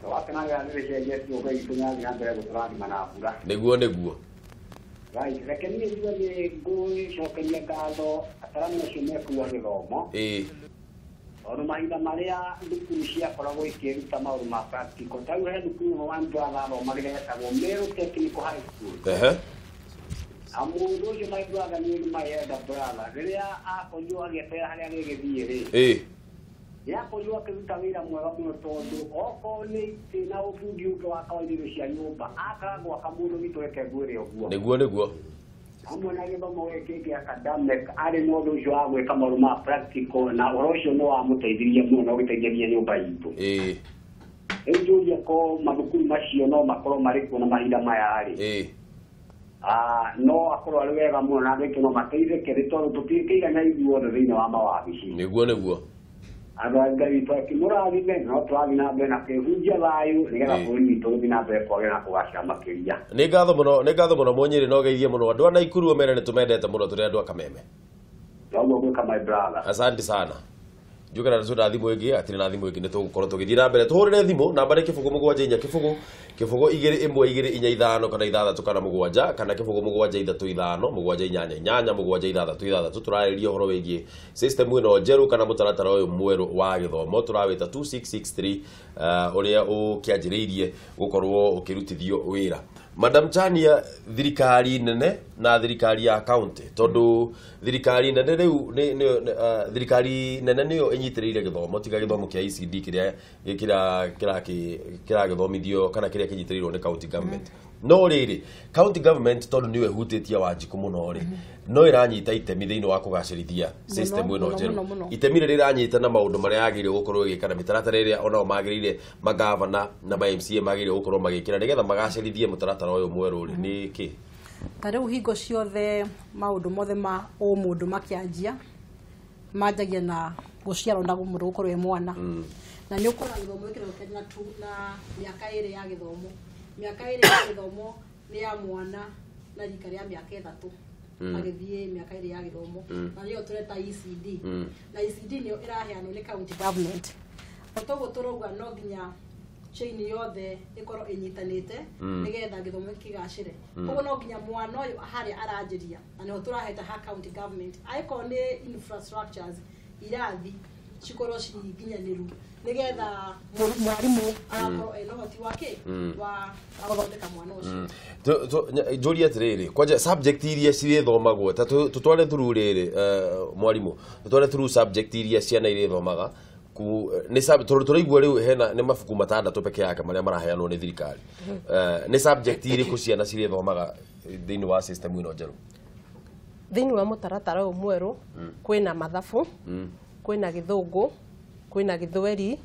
Speaker 6: Twakenaga nĩ gĩcenjetio Ngai witũ nĩathiĩ na mbere gũtũrathima na mbura.
Speaker 2: Nĩguo nĩguo.
Speaker 6: Right, reke niĩ njuge nĩ ngũcokeria ngatho ataramu acio mekuo gĩthomo. Tondũ mahinda marĩa thukuru ciakoragwo ikĩruta maũndũ ma practical, ta rĩu he thukuru ĩmwe one brother athomagĩra yetagwo Meru Technical High School. Na mũndũ ũcio my brother niĩ nĩ my elder brother, rĩrĩa akorirwo agĩeterera harĩa agĩgĩthiĩ rĩ, nĩakorirwo akĩruta wĩra mwega mũno tondũ okorwo nĩ itĩ na ũbundi ũngĩ wa kawaida indo cia nyũmba, akaga gwaka mũndũ witũ reke ngwĩre ũguo.
Speaker 2: Nĩguo nĩguo.
Speaker 6: Hamwe na gĩthomo gĩkĩ kĩa academic arĩ na ũndũ ũcio wa gwĩka maũndũ ma practical na ũhoro ũcio nĩ wamũteithirie mũno na ũgĩteithia nyũmba itũ. Rĩu njũrie ko mathukuru macio no makorwo marĩ kuo na mahinda maya rĩ, no akorwo arĩ wega mũno na andũ aitũ no mateithĩke nĩ tondũ tũtingĩigana ithuothe thĩinĩ wa mawabici.
Speaker 2: Nĩguo nĩguo.
Speaker 6: Andũ a Ngai witũ akĩmũrathime no tũrathiĩ na mbere na kwĩhunjia thayũ nĩgetha bũrũri witũ ũthiĩ na mbere kwagĩra na kũgacĩra makĩria.
Speaker 2: Nĩ ngatho mũno, nĩ ngatho mũno Mũnyĩrĩ na ũgeithie mũno andũ a Naikuru ũmere nĩ tũmendete mũno tũrĩ andũ a Kameme.
Speaker 6: Noguo gwĩka my brother.
Speaker 2: Asante sana. Njuge na tũna thimũ ĩngĩ, atirĩ na thimũ ĩngĩ nĩ tũgũkorwo tũgĩthiĩ na mbere. Tũhũrĩre thimũ namba nĩ 0 7 4 0 0 2 1 2 4 5 kana 6 kana 7 kana 0 7 3 5 7 8 8 7 6 6. Tũrarĩrĩria ũhoro wĩgiĩ system ĩno njerũ kana mũtaratara ũyũ mwerũ wa gĩthomo tũrawĩta 2663 ũrĩa ũkĩanjĩrĩirie gũkorwo ũkĩrutithio wĩra. Madam Chania, thirikari nene na thirikari ya county, tondũ thirikari nene rĩu thirikari nene nĩyo ĩnyitĩrĩire gĩthomo tiga gĩthomo kĩa ECD kĩrĩa kĩragĩthomithio kana kĩrĩa kĩnyitĩrĩirwo nĩ county government. No rĩrĩ, county government tondũ nĩyo ĩhutĩtie Wanjikũ mũno rĩ, no ĩranyita itemi thĩinĩ wa kũgacĩrithia system ĩno njerũ. Itemi rĩrĩ rĩranyita na maũndũ marĩa yagĩrĩire gũkorwo ĩgĩka na mĩtaratara ĩrĩa onao magĩrĩire magavana na ma MCA magĩrĩire gũkorwo magĩkĩra nĩgetha magacĩrithie mũtaratara ũyũ mwerũ rĩ, nĩ kĩ?
Speaker 4: Ta rĩu hingo ciothe maũndũ mothe ma ũmũndũ makĩanjia manjagia na gũciarwo na mũndũ gũkorwo e mwana. Na nĩ ũkora gĩthomo gĩkĩ gĩkĩanjia na mĩaka ĩrĩ ya gĩthomo. Mĩaka ĩrĩ ya gĩthomo nĩ ya mwana na rika rĩa mĩaka 3 agĩthiĩ mĩaka ĩrĩ ya gĩthomo, na nĩyo tũreta ECD. Na ECD nĩyo ĩraheanwo nĩ county government. O toguo tũrauga no nginya chain yothe ĩkorwo ĩnyitanĩte nĩgetha gĩthomo kĩgacĩre. Koguo no nginya mwana ũyũ harĩa aranjĩria, na nĩho tũraheta ha county government, angĩkorwo nĩ infrastructures irathi cikorwo ciginyanĩru nĩgetha mwarimũ agakorwo ena ũhoti wake wa gũthondeka mwana ũcio.
Speaker 2: Njũrie atĩrĩrĩ, kwanja subject iria cirĩthomagwo ta tũtware through rĩrĩ, mwarimũ, tũtware through subject iria ciana irĩthomaga nĩ tũraigua rĩu hena nĩ mabuku 6 peke yake marĩa maraheanwo nĩ thirikari. Nĩ subject irĩkũ ciana cirĩthomaga thĩinĩ wa system ĩno njerũ?
Speaker 1: Thĩinĩ wa mũtaratara ũyũ mwerũ kwĩna mathabu, kwĩna gĩthũngũ, kwĩna gĩthweri,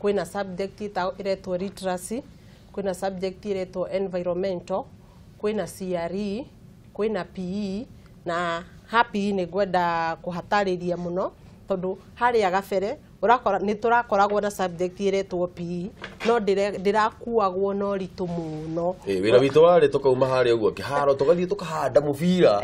Speaker 1: kwĩna subject ĩretwo literacy, kwĩna subject ĩretwo environmental, kwĩna CRE, kwĩna PE. Na ha PE nĩ ngwenda kũhatarĩria mũno tondũ harĩa gabere ũrakora nĩ tũrakoragwo na subject ĩretwo PE no ndĩrakuagwo na ũritũ mũno.
Speaker 2: Wĩra witũ warĩ tũkauma harĩa ũguo kĩharo tũgathiĩ tũkahanda mũbira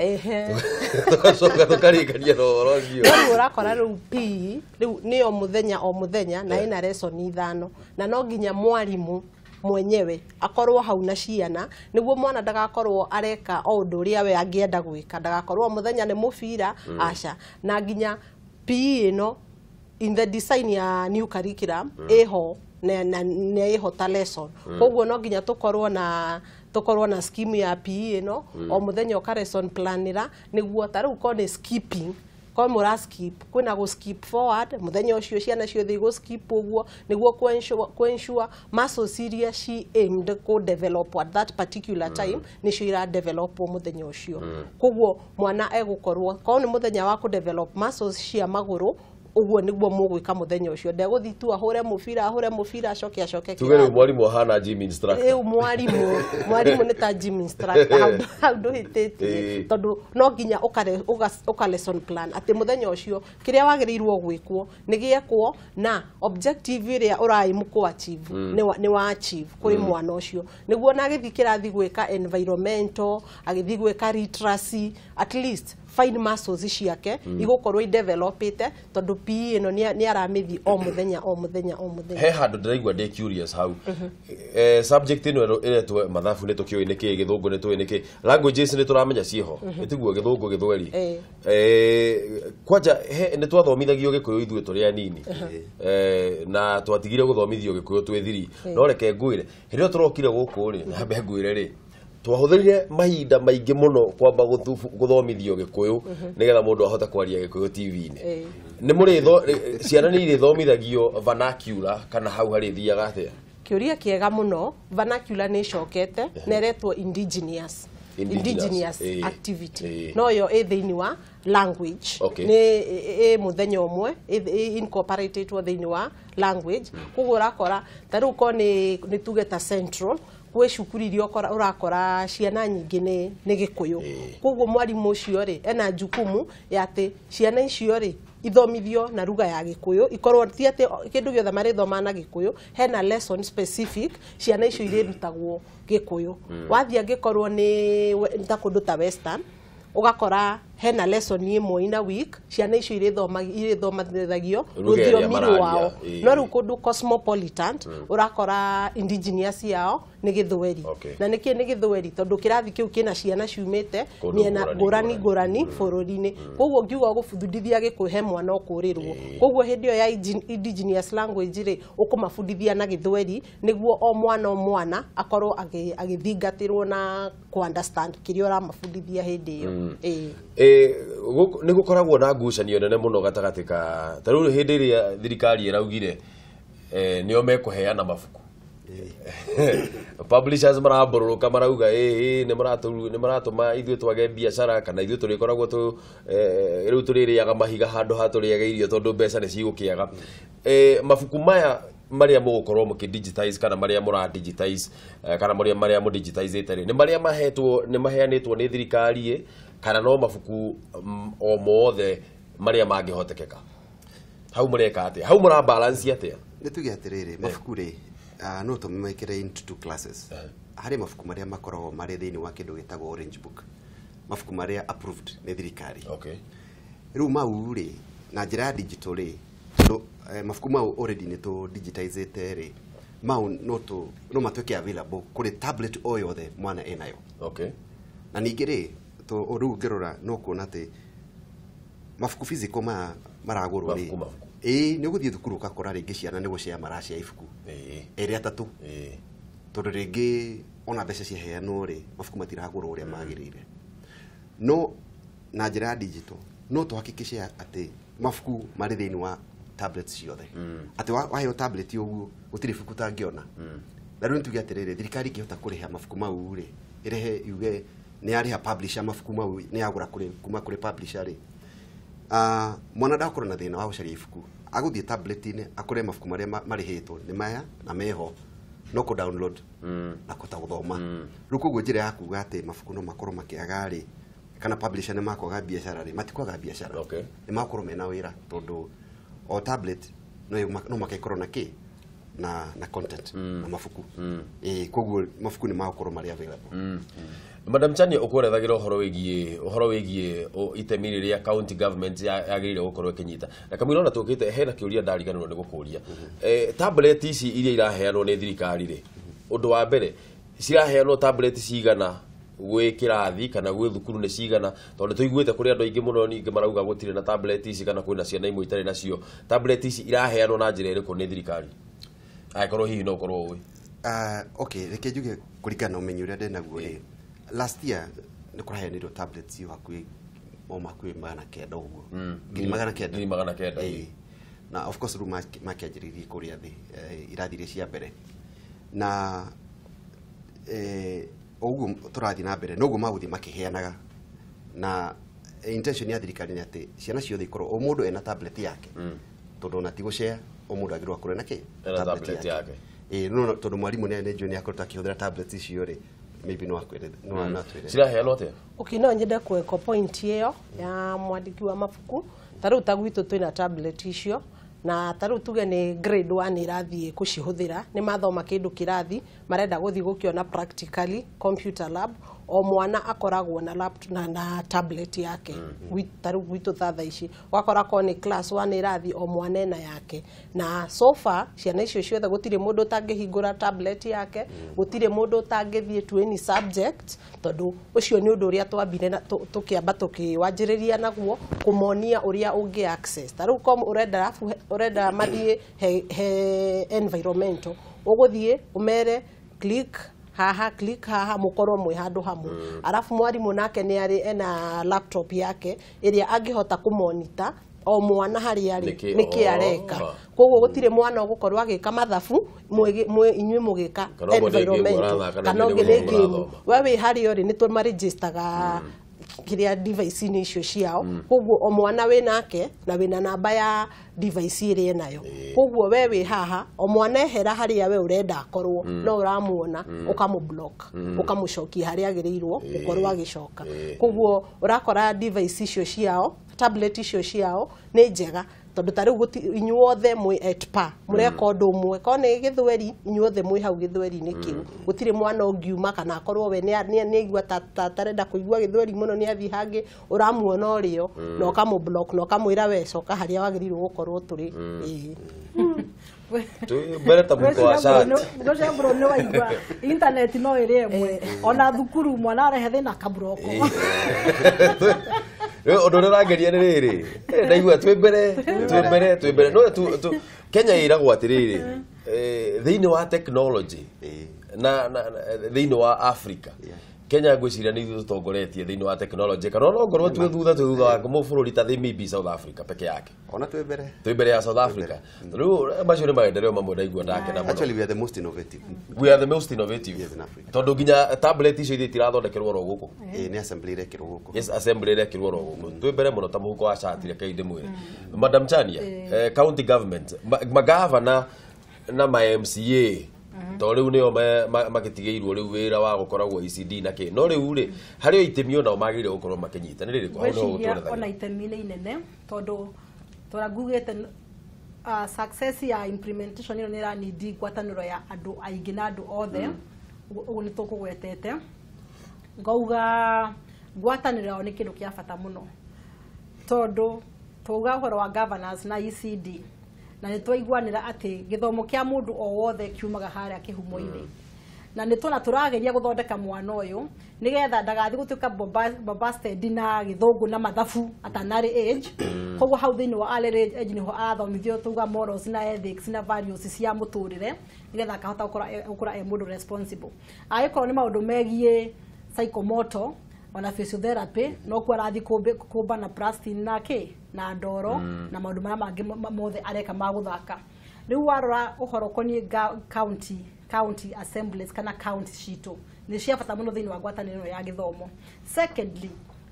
Speaker 2: tũgacoka tũkarĩkania na ũhoro ũcio.
Speaker 1: Rĩu ũrakora rĩu PE rĩu nĩyo mũthenya o mũthenya na ĩna lesson 5, na no nginya mwarimũ mwenyewe akorwo hau na ciana nĩguo mwana ndagakorwo areka o ũndũ ũrĩa we angĩenda gwĩka, ndagakorwo mũthenya nĩ mũbira, aca. Na nginya PE ĩno in the design ya new curriculum ĩho na ĩho ta lesson. Koguo no nginya tũkorwo na scheme ya PE ĩno o mũthenya ũka lesson planĩra nĩguo ta rĩu korwo nĩ skipping, korwo mũra skip, kwĩna gũ skip forward mũthenya ũcio ciana ciothe igũ skip ũguo nĩguo kũ ensure muscles iria she aimed kũ develop at that particular time nĩcio ira develop mũthenya ũcio. Koguo mwana egũkorwo korwo nĩ mũthenya wa kũ develop muscles cia magũrũ, ũguo nĩguo mũgwĩka mũthenya ũcio. Ndegũthiĩ tu ahũre mũbira acoke
Speaker 2: tuge rĩu mwarimũ ahana gym instructor.
Speaker 1: Rĩu mwarimũ nĩ ta gym instructor hau ndũhĩtĩtie, tondũ no nginya ũka lesson plan atĩ mũthenya ũcio kĩrĩa wagĩrĩirwo gwĩkwo nĩ gĩekwo na objective ĩrĩa ũraimu kũ achieve nĩ wa achieve kũrĩ mwana ũcio, nĩguo na agĩthiĩ kĩrathi gwĩka environmental, agĩthiĩ gwĩka literacy, at least fine muscles ciake igũkorwo idevelopĩte tondũ PE ĩno nĩ aramĩthiĩ o mũthenya o mũthenya o mũthenya.
Speaker 2: He handũ ndĩraigua ndĩ curious hau. Subject ĩno ĩretwo mathabu nĩ tũkĩũĩ nĩkĩ, gĩthũngũ nĩ tũĩ nĩkĩ, languages nĩ tũramenya ciĩho, ĩtiguo gĩthũngũ gĩthweri. Kwanja nĩ twathomithagio gĩkũyũ ithuĩ tũrĩ anini, na twatigire gũthomithio gĩkũyũ twĩ thiri. No reke ngwĩre, hĩndĩ ĩyo tũrokire gũkũ rĩ, na mbe ngwĩre rĩ, twahũthĩrire mahinda maingĩ mũno kwamba gũthomithio gĩkũyũ nĩgetha mũndũ ahote kwaria gĩkũyũ TV-inĩ. Nĩ mũrĩ ciana nĩ irĩthomithagio vernacular kana hau harĩthiaga atĩa?
Speaker 1: Kĩũria kĩega mũno. Vernacular nĩ ĩcokete na ĩretwo indigenous activity, no yo ĩ thĩinĩ wa language, nĩ ĩ mũthenya ũmwe incorporated thĩinĩ wa language. Koguo ũrakora ta rĩu korwo nĩ tuge ta central gwĩ cukuru iria ũrakora ciana nyingĩ nĩ gĩkũyũ. Koguo mwarimũ ũcio rĩ ena jukumu ya atĩ ciana icio rĩ ithomithio na lugha ya gĩkũyũ, ikorwo ti atĩ kĩndũ gĩothe marĩthoma na gĩkũyũ, hena lesson specific ciana icio irĩrutagwo gĩkũyũ. Wathiĩ angĩkorwo nĩ ta kũndũ ta western, ũgakora hena lesson ĩmwe in a week ciana icio irĩthomithagio rũthiomi rwao. No rĩu kũndũ cosmopolitan ũrakora indigenous yao nĩ gĩthweri. Na nĩkĩ nĩ gĩthweri? Tondũ kĩrathi kĩu kĩna ciana ciumĩte mĩena ngũrani ngũrani bũrũri-inĩ. Koguo ngiuga gũbundithia gĩkũyũ he mwana ũkũrĩrwo. Koguo hĩndĩ ĩyo ya indigenous language rĩ ũkũmabundithia na gĩthweri nĩguo o mwana akorwo agĩthingatĩrwo na kũ understand kĩrĩa ũramabundithia hĩndĩ ĩyo.
Speaker 2: Nĩ gũkoragwo na ngucanio nene mũno gatagatĩ ka ta rĩu hĩndĩ ĩrĩa thirikari ĩraugire nĩo mekũheana mabuku, publishers marambũrũrũka marauga nĩ maratũma ithuĩ twage biacara kana ithuĩ tũrĩkoragwo rĩu tũrĩrĩaga mahiga handũ ha tũrĩage irio tondũ mbeca nĩ cigũkĩaga. Mabuku maya marĩa mũgũkorwo mũkĩ digitize kana marĩa mũra digitize kana marĩa mũ digitize rĩ nĩ marĩa mahetwo nĩ maheanĩtwo nĩ thirikari kana no mabuku o mothe marĩa mangĩhotekeka hau mũreka atĩa hau mũra balance atĩa
Speaker 3: nĩ tuge atĩrĩrĩ mabuku rĩ no tũmekĩre into two classes harĩ mabuku marĩa makoragwo marĩ thĩinĩ wa kĩndũ gĩtagwo orange book mabuku marĩa approved nĩ thirikari
Speaker 2: okay
Speaker 3: rĩu mau rĩ na njĩra ya digital rĩ tondũ mabuku mau already nĩ tũ digitizĩte rĩ mau no matuĩke available kũrĩ tablet o yothe mwana enayo
Speaker 2: okay
Speaker 3: na ningĩ rĩ rĩu ũngĩrora no kuona atĩ mabuku physical maragũrwo rĩ ĩĩ nĩ ũgũthiĩ thukuru ũgakora rĩngĩ ciana nĩ gũcea maracea ibuku ĩrĩ atatũ tondũ rĩngĩ ona mbeca ciaheanwo rĩ mabuku matiragũrwo ũrĩa magĩrĩire no na njĩra ya digital no tũhakikice atĩ mabuku marĩ thĩinĩ wa tablets ciothe atĩ waheo tablet ũguo gũtirĩ ibuku ũtangĩona na rĩu nĩtuge atĩrĩrĩ thirikari ĩngĩhota kũrĩha mabuku mau rĩ ĩrehe yuge nĩ yarĩha publisher mabuku mau nĩ yagũra kuma kũrĩ publisher rĩ mwana ndakorwo na thĩna wa gũcaria ibuku agũthiĩ tablet-inĩ akore mabuku marĩa marĩhĩtwo nĩ maya na meho no kũ download na kũhota gũthoma rĩu koguo njĩra ya kuga atĩ mabuku no makorwo makĩaga rĩ kana publisher nĩ makwaga biacara rĩ matikwaga biacara nĩ makorwo mena wĩra tondũ o tablet no makekorwo na kĩ na content na mabuku koguo mabuku nĩ magokorwo marĩ available.
Speaker 2: Madam Chania ũkũerethagira ũhoro wĩgiĩ itemi rĩrĩa county government yagĩrĩire gũkorwo ĩkĩnyita na kamũira ona tũkĩte hena kĩũria ndariganĩrwo nĩ gũkũria tablet ici iria iraheanwo nĩ thirikari rĩ ũndũ wa mbere ciraheanwo tablet cigana gwĩ kĩrathi kana gwĩ thukuru nĩ cigana tondũ tũiguĩte kũrĩ andũ aingĩ mũno ningĩ marauga gũtirĩ na tablet ici kana kwĩna ciana imwe itarĩ nacio tablet ici iraheanwo na njĩra ĩrĩkũ nĩ thirikari angĩkorwo hihi no ũkorwo ũĩ
Speaker 3: okay reke njuge kũringana na ũmenyo ũrĩa ndĩnaguo rĩ last year nĩ kũraheanirwo tablets iyo hakuhĩ o makuhĩ 900 ũguo 900
Speaker 2: 900
Speaker 3: na of course rĩu makĩanjĩrĩirie kũrĩa thĩ irathi iria cia mbere na ũguo tũrathiĩ na mbere noguo magũthiĩ makĩheanaga na intention ya thirikari nĩ atĩ ciana ciothe ikorwo o mũndũ ena tablet yake tondũ ona ti gũcea o mũndũ agĩrĩirwo akorwo na kĩ
Speaker 2: tablet yake
Speaker 3: no tondũ mwarimũ nĩ njũĩ nĩ akoretwo akĩhũthĩra tablet icio rĩ maybe no akwĩre no atwĩre
Speaker 2: ciraheanwo atĩa
Speaker 1: okay no nyende kweko point ĩyo ya mwandĩki wa mabuku ta rĩu ta gwitũ twĩna tablet icio na ta rĩu tuge nĩ grade 1 ĩrathiĩ kũcihũthĩra nĩ mathoma kĩndũ kĩrathi marenda gũthiĩ gũkĩona practically computer lab o mwana akoragwo na laptop na tablet yake ta rĩu gwitũ tha ici ũgakora korwo nĩ class 1 ĩrathiĩ o mwana ena yake na so far ciana icio ciothe gũtirĩ mũndũ ũtangĩhingũra tablet yake gũtirĩ mũndũ ũtangĩthiĩ to any subject tondũ ũcio nĩ ũndũ ũrĩa twambire tũkĩamba tũkĩwanjĩrĩria naguo kũmonia ũrĩa ũngĩ access ta rĩu ũrenda ũrenda mathiĩ he environmental ũgũthiĩ ũmere click haha click haha mukorwo mwi handu hamwe arafu mwarimu nake ni ari ena laptop yake iria angihota kumonita o mwana haria ari niki areka koguo gutire mwana ugukorwo agika mathabu inyui mugika environmental kana ungi ni game we wi haria ri ni tumaregistaga kiria device ni icio ciao koguo o mwana wi nake na wina namba ya device iri nayo koguo we wi haha o mwana ehera haria we urenda akorwo no uramuona ukamu block ukamucokia haria agiriirwo ukorwo agicoka koguo urakora device icio ciao tablet icio ciao ni njega tondu ta riu inyuothe mwi at par mureka undu umwe ko ni githweri inyuothe mwi hau githweri-inĩ kiu gutiri mwana ungiuma kana akorwo we ni aigua tarenda kuigua githweri muno ni athi hangi uramuona urio na ukamu block na ukamwira we coka haria wagiriirwo gukorwo turi
Speaker 2: mbere ta mũhuko wa shati
Speaker 4: ngocia bro nĩ waigua internet no ĩrĩ ĩmwe ona thukuru mwana arehe thĩna kaburoko
Speaker 2: ũndũ ũrĩa ũrangeria nĩ rĩrĩ ndaigua twĩ mbere no Kenya ĩragwo atĩrĩrĩ thĩinĩ wa technology na thĩinĩ wa Africa Kenya ngwĩciria nĩ ithuĩ tũtongoretie thĩinĩ wa technology kana ona ongorwo twĩ thutha wa bũrũri ta maybe South Africa peke yake
Speaker 3: ona twĩ
Speaker 2: mbere ya South Africa rĩu macio nĩ maendeleo mamwe ndaigua ndakena mũno.
Speaker 3: Actually we are the most innovative.
Speaker 2: We are the most innovative.
Speaker 3: Yes, in Africa.
Speaker 2: Tondũ nginya tablet icio ithuĩ itirathondekerwo oro gũkũ.
Speaker 3: Nĩ assembly irekĩrwo gũkũ.
Speaker 2: Yes, assembly irekĩrwo oro gũkũ. Twĩ mbere mũno ta mũhuko wa shati reke ndĩmwĩre. Madam Chania, county government magavana na ma MCA to riu nio magitigeirwo riu wira wa gukoragwo ECD na ki no riu ri hari itemi ona magire gukorwo makinyita ni ririku hau no gutwara
Speaker 4: ona itemi ni inene tondu turangugite success ya implementation ino ni iranidi ngwataniro ya andu aingi na andu othe uguo ni tukugwetete ngauga ngwataniro yao ni kindu kia bata muno tondu twauga uhoro wa governance na ECD na nĩ twaiguanĩra atĩ gĩthomo kĩa mũndũ o wothe kiumaga harĩa kĩhumo-inĩ na nĩ tũna tũrageria gũthondeka mwana ũyũ nĩgetha ndagathiĩ gũtuĩka bombasted na gĩthũngũ na mathabu at an early age koguo hau thĩinĩ wa early age nĩho arathomithio tuga morals na ethics na values cia mũtũrĩre nĩgetha akahota gũkũra e mũndũ responsible. Angĩkorwo nĩ maũndũ megiĩ psychomotor ona physiotherapy no kuo arathi kumba na plastic na kĩ na ndoro na maũndũ marĩa mangĩ mothe areka ma gũthaka. Rĩu warora ũhoro ũkoniĩ county assemblies kana county citũ nĩ cia bata mũno thĩinĩ wa ngwatanĩro ya gĩthomo. Secondly,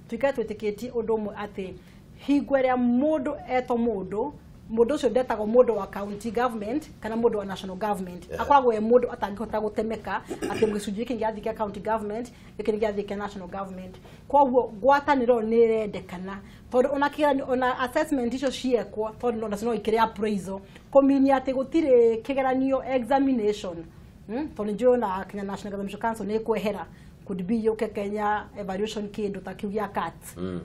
Speaker 4: tuikare twĩtĩkĩtie ũndũ ũmwe atĩ hingo ĩrĩa mũndũ etwo mũndũ mũndũ ũcio ndetagwo mũndũ wa county government kana mũndũ wa national government akoragwo e mũndũ atangĩhota gũtemeka atĩ gĩcunjĩ gĩkĩ gĩathiĩ kĩa county government gĩkĩ nĩ gĩathiĩ kĩa national government. Koguo ngwatanĩro nĩ ĩrendekana tondũ ona kĩgeranio ona assessment icio ciekwo tondũ ona no ikĩrĩ appraisal kũminia atĩ gũtirĩ kĩgeranio examination tondũ njũĩ ona Kenya National Examination Council nĩ ĩkwehera could be yoke Kenya evaluation kindu ta kiu gĩa CAT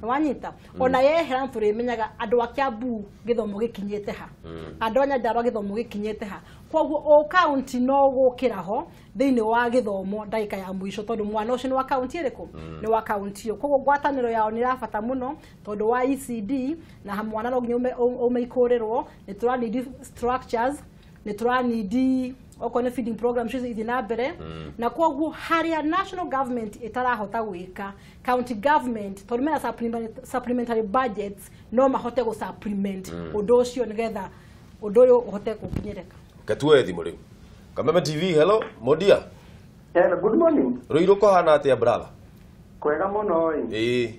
Speaker 4: wanyita ona yehera tũrĩmenyaga andũ a Kiambu gĩthomo gĩkinyĩte ha andũ a Nyandarua gĩthomo gĩkinyĩte ha. Koguo o county no gũkĩra ho thĩinĩ wa gĩthomo ndagĩka ya mũico tondũ mwana ũcio nĩ wa county ĩrĩkũ nĩ wa county ĩyo. Koguo ngwatanĩro yao nĩ ĩrabata mũno tondũ wa ECD na mwana no nginya umeikũrĩrwo nĩ tũranidi structures nĩ tũranidi okorwo nĩ feeding program cio ithiĩ na mbere na koguo harĩa national government ĩtarahota gwĩka county government tondũ mena supplementary budgets no mahote gũ supplement ũndũ ũcio nĩgetha ũndũ ũyũ ũhote gũkinyĩrĩka.
Speaker 2: Gatuwe thimũ rĩu Kameme TV. Hello Modia.
Speaker 7: Hello, good morning.
Speaker 2: Rũirũ kũhana atĩa brother?
Speaker 7: Kwega mũno ĩ.
Speaker 2: Ĩĩ.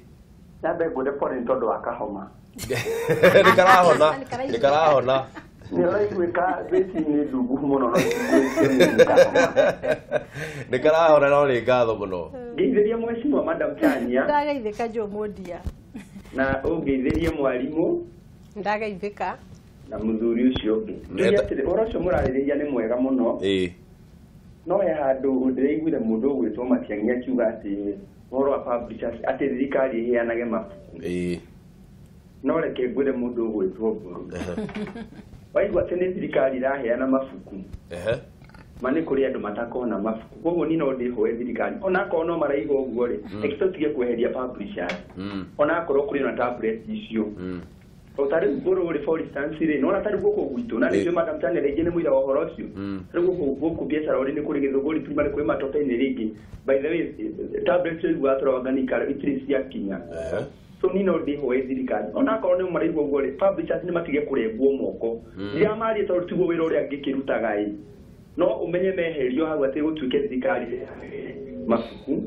Speaker 7: Nyambe ngũre pole nĩ tondũ wa kahoma.
Speaker 2: Nĩ karahona. Nĩ karahona.
Speaker 7: Nĩ ũraiguĩka thĩci nĩ ndungu mũno no
Speaker 2: nĩ karahona no nĩ ngatho mũno.
Speaker 7: Ngeithĩrie mheshimiwa Madam Chania.
Speaker 4: Ndageithĩka Joe Modia.
Speaker 7: Na ũngeithĩrie mwarimũ.
Speaker 1: Ndageithĩka.
Speaker 7: Na mũthuri ũcio ũngĩ. Njuge atĩrĩ ũhoro ũcio mũrarĩrĩria nĩ mwega mũno.
Speaker 2: Ĩĩ.
Speaker 7: No he handũ ndĩraiguire mũndũ ũgwĩtwo Matiang'i akiuga atĩ ũhoro wa publishers atĩ thirikari ĩheanage mabuku.
Speaker 2: Ĩĩ.
Speaker 7: No reke ngwĩre mũndũ ũgwĩtwo Mbũrũ. Waigua atĩ nĩ thirikari ĩraheana mabuku. Ma nĩ kũrĩ andũ matakona mabuku. Koguo niĩ no ndĩhoe thirikari onakorwo no maraiga ũguo rĩ reke tũtige kweheria publishers onakorwo kũrĩ na tablet icio. Ta rĩu Mbũrũ rĩ for instance rĩ nona ta rĩu gũkũ gwitũ na nĩcio Madam Chania rĩngĩ nĩ mũira wa ũhoro ũcio. Rĩu gũkũ biacara ũrĩ nĩ kũrĩ Gĩthũngũri primary kwĩ matope-inĩ rĩngĩ by the way tablet icio iguaga tũrawanga itirĩ ciakinya. So niĩ no ndĩhoe thirikari onakorwo nĩ maraigua ũguo rĩ publishers nĩ matige kũrengwo moko. Ndĩramaria tondũ tiguo wĩra ũrĩa ngĩkĩrutaga ĩ no ũmenye meherio hau atĩ gũtuĩke thirikari mabuku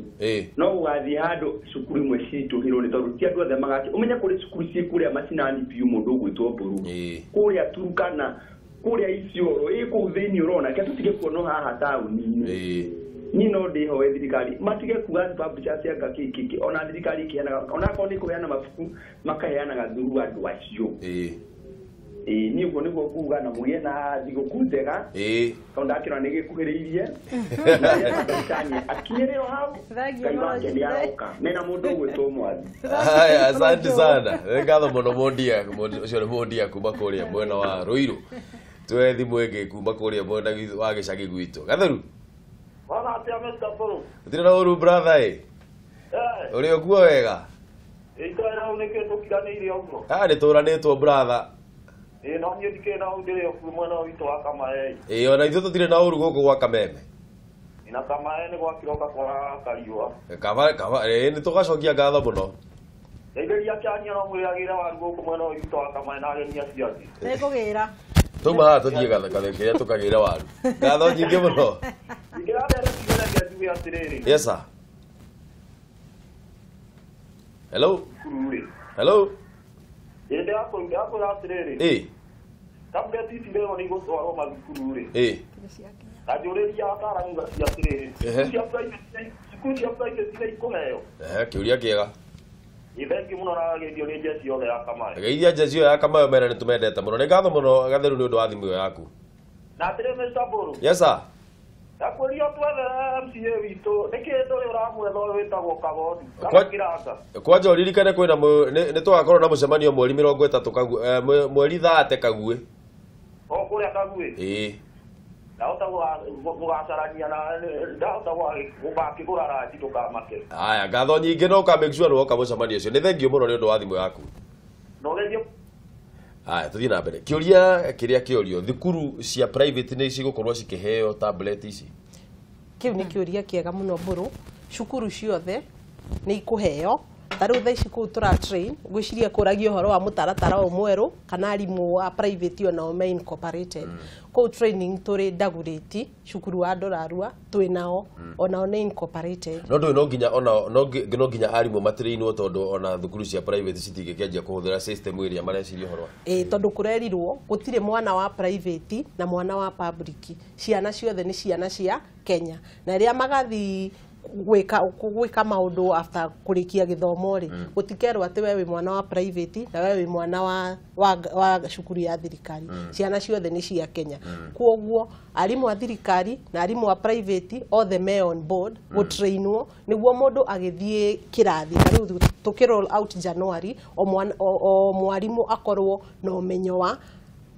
Speaker 7: no ũgathiĩ handũ cukuru imwe citũhĩrwo nĩ tondũ ti andũ othe magati ũmenye kũrĩ cukuru ciĩ kũrĩa macinani biũ mũndũ ũgwĩtwo Mbũrũ kũrĩa Turukana kũrĩa Isiolo ĩ kũu thĩinĩ ũrona reke tũtige kuonwo haha taũni-inĩ. Niĩ no ndĩhoe thirikari matige kuga atĩ publishers anga kĩ kĩ kĩ ona thirikari ĩkĩheanaga onakorwo nĩ kũheana mabuku makaheanaga through andũ acio. Ĩĩ niĩ ũguo nĩguo nguga na mũgĩe na thigũkũ njega tondũ ndakĩona nĩ gĩkuhĩrĩirie na akinyĩrĩro hau Ngai wake nĩ aroka mena mũndũ ũgwĩtwo Mwathi.
Speaker 2: Haya, asante sana. Nĩ ngatho mũno Mondia, ũcio nĩ Mondia kuma kũrĩa mwena wa Ruiru. Tuoe thimũ ĩngĩ kuma kũrĩa mwena wa gĩcagi gwitũ. Gatheru.
Speaker 8: Bwana atĩa Mr. Mbũrũ?
Speaker 2: Gũtirĩ na ũru brother ĩ. Ũrĩ okuo wega?
Speaker 8: Ĩĩ hau nĩkĩ tũkiranĩire ũguo?
Speaker 2: Ah, nĩ tũranĩtwo brother.
Speaker 8: Ĩĩ no niĩ ndikĩrĩ na ũru ndĩrĩ okuo mwena witũ wa Kamae.
Speaker 2: Ĩĩ ona ithuĩ tũtirĩ na ũru gũkũ gwa Kameme.
Speaker 8: Na Kamae nĩ gwakĩroka kwaraga kariũa.
Speaker 2: Kaba kaba ĩĩ nĩ tũgacokia ngatho mũno.
Speaker 8: Ndeithĩria Chania no mwĩragĩre waru gũkũ mwena witũ wa Kamae na ageni acio angĩ.
Speaker 4: Nĩngũgĩra.
Speaker 2: Tuma haha tũthiĩ kĩrĩa tũkagĩre waru. Ngatho nyingĩ mũno.
Speaker 8: Ingĩrambere njuge atĩrĩrĩ.
Speaker 2: Yes sir. Hello. Hello.
Speaker 8: Ĩĩ ndĩrakwĩra atĩrĩrĩ.
Speaker 2: Ĩĩ.
Speaker 8: Tablet ici rĩo nĩ igũtwarwo mathukuru rĩ.
Speaker 2: Ĩĩ.
Speaker 8: Na njũrĩria ataaramu acio atĩrĩrĩ, cukuru cia private nĩ ikũheo?
Speaker 2: Ehe, kĩũria kĩega.
Speaker 8: Ĩ thengiũ mũno na geithio nĩ njeci yothe ya Kamayo.
Speaker 2: Geithia njeci ĩyo ya Kamayo mera nĩ tũmendete mũno. Nĩ ngatho mũno Gatheru nĩ ũndũ wa thimũ ĩyo yaku.
Speaker 8: Na atĩrĩ Mr. Mbũrũ.
Speaker 2: Yes sir.
Speaker 8: Ndakwĩria twethere MCA witũ nĩkĩ ndũrĩ ũramwetha ũyũ wĩtagwo Kagondu kana Kĩranga.
Speaker 2: Kwanja ũririkane kwĩna nĩ tũgakorwo na mũcemanio mweri 30 mweri 30 Kaguĩ.
Speaker 8: O kũrĩa Kaguĩ?
Speaker 2: Ĩĩ.
Speaker 8: Ndahota gũgacarania na ndahota gũgakĩgũra ranji ndũkamake.
Speaker 2: Aya, ngatho nyingĩ no ũka make sure nĩ woka mũcemanio ũcio. Nĩ thengiũ mũno nĩ ũndũ wa thimũ yaku.
Speaker 8: Na ũgerie.
Speaker 2: Aya, tũthiĩ na mbere. Kĩũria kĩrĩa kĩũrio, thukuru cia private nĩ cigũkorwo cikĩheo tablet ici?
Speaker 1: Kĩu nĩ kĩũria kĩega mũno Mbũrũ. Cukuru ciothe nĩ ikũheo. Ta rĩu thaa ici kũu tũra train, ngwĩciria kũragia ũhoro wa mũtaratara ũyũ mwerũ kana arimũ a private onao me incorporated. Kũu training tũrĩ Dagoretti, cukuru wa Ndorarua twĩ nao, onao nĩ incorporated.
Speaker 2: No ndũĩ no nginya ona no nginya arimũ matrainwo tondũ ona thukuru cia private citingĩkĩanjia kũhũthĩra system ĩrĩa mareciria ũhoro wa.
Speaker 1: Ĩĩ, tondũ kũrerirwo gũtirĩ mwana wa private na mwana wa public. Ciana ciothe nĩ ciana cia Kenya. Na rĩrĩa magathiĩ gwĩka maũndũ after kũrĩkia gĩthomo rĩ, gũtikerwo atĩ we wĩ mwana wa private na we wĩ mwana wa cukuru ya thirikari. Ciana ciothe nĩ cia Kenya. Kwoguo arimũ a thirikari na arimũ a private othe me on board gũtrainwo nĩguo mũndũ agĩthiĩ kĩrathi. Ta rĩu tũkĩ roll out January, o mwarimũ akorwo na ũmenyo wa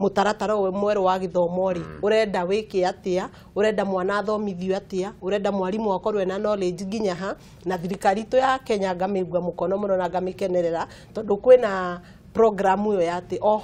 Speaker 1: mũtaratara ũyũ mwerũ wa gĩthomo rĩ, ũrenda wĩke atĩa, ũrenda mwana athomithio atĩa, ũrenda mwarimũ akorwo ena knowledge nginya ha. Na thirikari itũ ya Kenya ngamĩigua mũkono mũno na ngamĩkenerera tondũ kwĩna program ĩyo ya atĩ o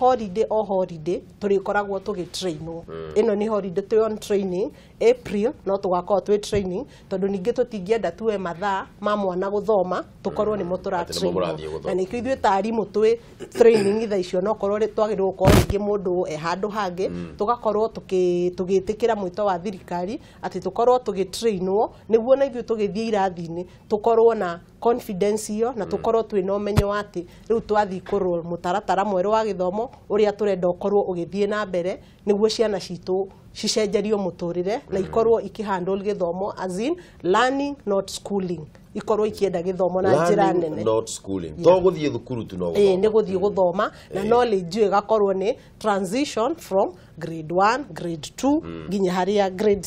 Speaker 1: holiday tũrĩkoragwo tũgĩtrainwo. Ĩno nĩ holiday twĩ on training April no tũgakorwo twĩ training tondũ ningĩ tũtingĩenda tuwe mathaa ma mwana gũthoma tũkorwo nĩmo tũratrainwo. Na nĩkĩo ithuĩ ta arimũ twĩ training thaa icio no korwo twagĩrĩirwo gũkorwo rĩngĩ mũndũ e handũ hangĩ, tũgakorwo tũgĩtĩkĩra mwĩto wa thirikari atĩ tũkorwo tũgĩtrainwo nĩguo na ithuĩ tũgĩthiĩ irathi-inĩ tũkorwo na confidence ĩyo na tũkorwo twĩna ũmenyo wa atĩ rĩu twathiĩ kũroll mũtaratara mwerũ wa gĩthomo ũrĩa tũrenda ũkorwo ũgĩthiĩ na mbere nĩguo ciana citũ cicenjerio mũtũrĩre na ikorwo ikĩhandle gĩthomo as in learning not schooling, ikorwo ikĩenda gĩthomo na njĩra nene.
Speaker 2: Not schooling. To gũthiĩ thukuru tu no gũthoma.
Speaker 1: Ĩĩ, nĩ gũthiĩ gũthoma na knowledge ĩyo ĩgakorwo nĩ transition from grade 1, grade 2 nginya harĩa grade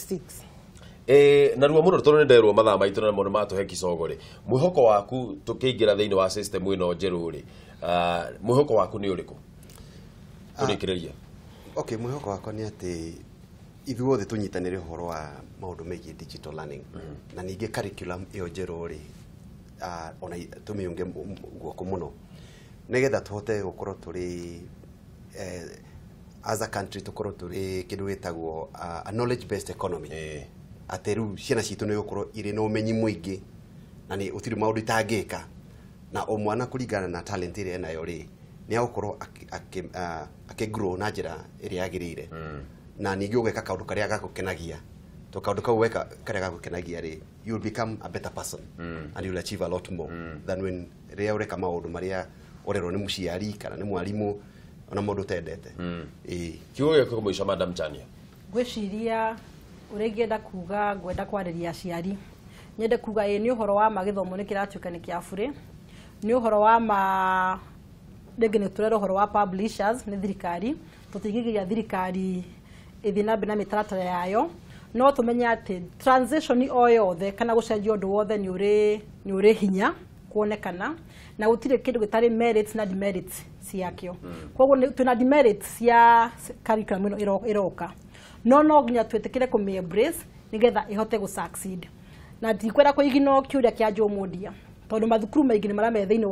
Speaker 1: 6.
Speaker 2: Na ruo mũno tondũ nĩ nderwo mathaa maitũ na namo nĩ matũhe kicogo rĩ, mwĩhoko waku tũkĩingĩra thĩinĩ wa system ĩno njerũ rĩ, mwĩhoko waku nĩ ũrĩkũ? Tũrĩkĩrĩria.
Speaker 3: Okay, mwĩhoko wakwa nĩ atĩ ithuothe tũnyitanĩre ũhoro wa maũndũ megiĩ digital learning. Na ningĩ curriculum ĩyo njerũ rĩ, ona tũmĩunge guoko mũno nĩgetha tũhote gũkorwo tũrĩ as a country tũkorwo tũrĩ kĩndũ gĩtagwo a knowledge based economy. Atĩ rĩu ciana citũ nĩ gũkorwo irĩ na ũmenyi mũingĩ na nĩ gũtirĩ maũndũ itangĩka, na o mwana kũringana na talent ĩrĩa enayo rĩ, nĩ agũkorwo akĩ grow na njĩra ĩrĩa yagĩrĩire. Na ningĩ ũgeka kaũndũ karĩa gagũkenagia, to kaũndũ kau weka karĩa gagũkenagia rĩ, you will become a better person and you will achieve a lot more than when rĩrĩa ũreka maũndũ marĩa ũrerwo nĩ mũciari kana nĩ mwarimũ ona mũndũ ũtendete. Ĩĩ.
Speaker 2: Kiugo gĩaku mũico Madam Chania.
Speaker 4: Ngwĩciria ũrĩa ingĩenda kuga, ngwenda kwarĩria aciari, nyende kuga ĩĩ nĩ ũhoro wa ma gĩthomo nĩ kĩratuĩka nĩ kĩa burĩ, nĩ ũhoro wa ma rĩngĩ nĩ tũrera ũhoro wa publishers nĩ thirikari, tũtingĩgiria thirikari ĩthiĩ na mbere na mĩtaratara yayo, no tũmenye atĩ transition o yothe kana gũcenjia ũndũ wothe nĩ ũrĩ hinya kuonekana, na gũtirĩ kĩndũ gĩtarĩ merits na demerits ciakĩo. Koguo twĩna demerits cia curriculum ĩno ĩroka, no nginya twĩtĩkĩre kũmĩ embrace nĩgetha ĩhote gũ succeed. Na ndikwenda kũiginwo kĩũria kĩa Joe Mundia tondũ mathukuru maingĩ nĩ maramenya thĩinĩ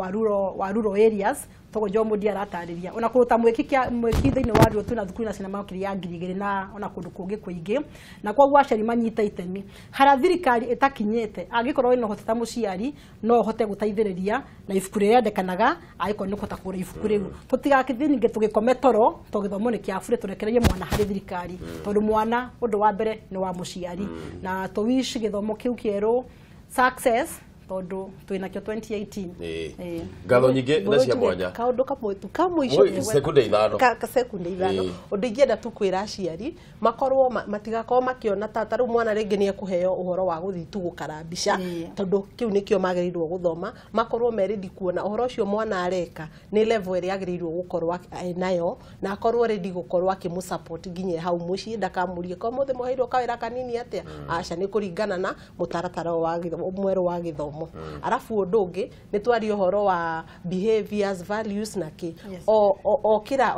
Speaker 4: wa rural areas, toguo Joe Mundia aratarĩria ona kũruta mwĩki thĩinĩ wa rural twĩna thukuru na ciana makĩria ya 2000 na ona kũndũ kũngĩ kũingĩ, na koguo aciari manyita itemi harĩa thirikari ĩtakinyĩte. Angĩkorwo wĩna ũhoti ta mũciari no ũhote gũteithĩrĩria na ibuku rĩrĩa rĩendekanaga, angĩkorwo nĩ ũkũhota kũgũra ibuku rĩu, tũtigakĩthiĩ ningĩ tũgĩkome toro tondũ gĩthomo nĩ kĩa burĩ, tũrekererie mwana harĩ thirikari tondũ mwana ũndũ wa mbere nĩ wa mũciari, na tũwish gĩthomo kĩu kĩerũ success Tondu twinakio 2018.
Speaker 2: Ngatho nyingĩ na cia mwanya.
Speaker 1: Kaundu kamwe tu ka mũico
Speaker 2: sekunde ithano.
Speaker 1: Ka sekunde ithano. Undu ingĩenda tu kwĩra aciari makorwo matigakorwo makiona ta rĩu mwana rĩngĩ nĩ ekũheo ũhoro wa gũthiĩ tu gũkara mbica tondu kĩu nĩkĩo magĩrĩirwo gũthoma, makorwo me ready kuona ũhoro ũcio mwana areka nĩ level ĩrĩa agĩrĩirwo gũkorwo nayo, na akorwo ready gũkorwo akĩmũ support nginya hau mũciĩ, ndakamũrie ko mũthĩ mwaheirwo kawĩra kanini atĩa. Aca, nĩ kũringana na mũtaratara wa mwerũ wa gĩthomo. Arabu ũndũ ũngĩ nĩ twaria ũhoro wa behaviors, values na kĩ o kira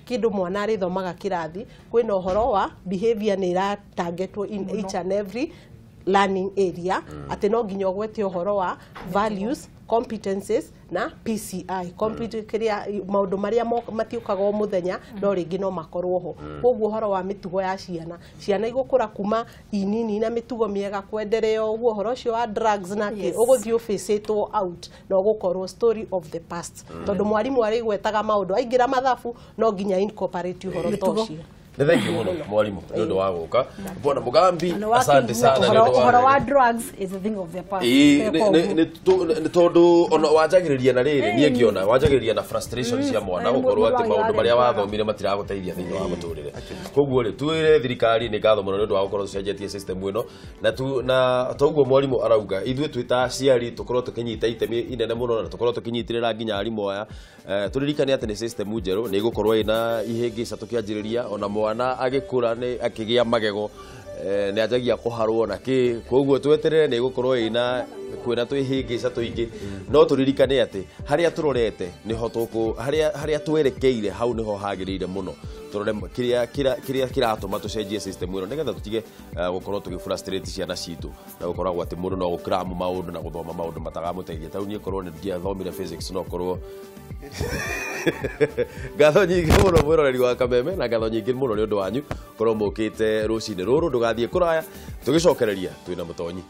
Speaker 1: kĩndũ mwana arĩthomaga kĩrathi, kwĩna ũhoro wa behavior nĩ ĩratargetwo in each and every learning area, atĩ no nginya ũgwete ũhoro wa values, competences na PCI, kiria maundu maria matiukaga o muthenya no ringi no makorwo ho. Koguo horo wa mitugo ya ciana, ciana igukura kuma inini na mitugo miega kwenderea uguo horo ucio wa drugs na ki uguthii ufacetwo out no gukorwo story of the past, tondu mwarimu arigwetaga maundu aingira mathabu no nginya incorporate uhoro ta ucio.
Speaker 2: Nĩ thengiũ mũno mwarimu nĩ ũndũ wa gũka. Bwana Mugambi, asante sana nĩ ũndũ wa
Speaker 4: ũhoro wa drugs is a thing of the past.
Speaker 2: Nĩ tondũ ona wanjagĩrĩria na rĩrĩ niĩ ngĩona wanjagĩrĩria na frustration cia mwana gũkorwo atĩ maũndũ marĩa wathomire matiragũteithia thĩinĩ wa mũtũrĩre. Koguo rĩ tuĩre thirikari nĩ ngatho mũno nĩ ũndũ wa gũkorwo tũcenjetie system ĩno, na toguo mwarimu arauga ithuĩ twĩ ta aciari tũkorwo tũkĩnyita itemi inene mũno na tũkorwo tũkĩnyitĩrĩra nginya arimũ aya. Tũririkane atĩ nĩ system njerũ, nĩ ĩgũkorwo ĩna ihĩngĩca tũkĩanjĩrĩria, ona mwana agĩkũra nĩ akĩgĩa magego nĩ anjagia kũharwo na kĩ, koguo tweterere nĩ ĩgũkorwo ĩna kwĩna twĩhĩngĩca tũingĩ, no tũririkane atĩ harĩa tũrorete nĩho tũkũ, harĩa twerekeire hau nĩho hagĩrĩire mũno tũrore kĩrĩa kĩratũma tũcenjie system ĩno nĩgetha tũtige gũkorwo tũgĩ frustrate ciana citũ na gũkoragwo atĩ mũndũ no gũkram maũndũ na gũthoma maũndũ matagamũteithia. Ta rĩu niĩ korwo nĩ ndiathomire physics no korwo ngatho nyingĩ mũno mwĩroreri wa Kameme, na ngatho nyingĩ mũno nĩ ũndũ wanyu korwo mũkĩte rũcinĩ rũrũ. Ndũgathiĩ kũraya, tũgĩcokereria twĩna Mũtonyi.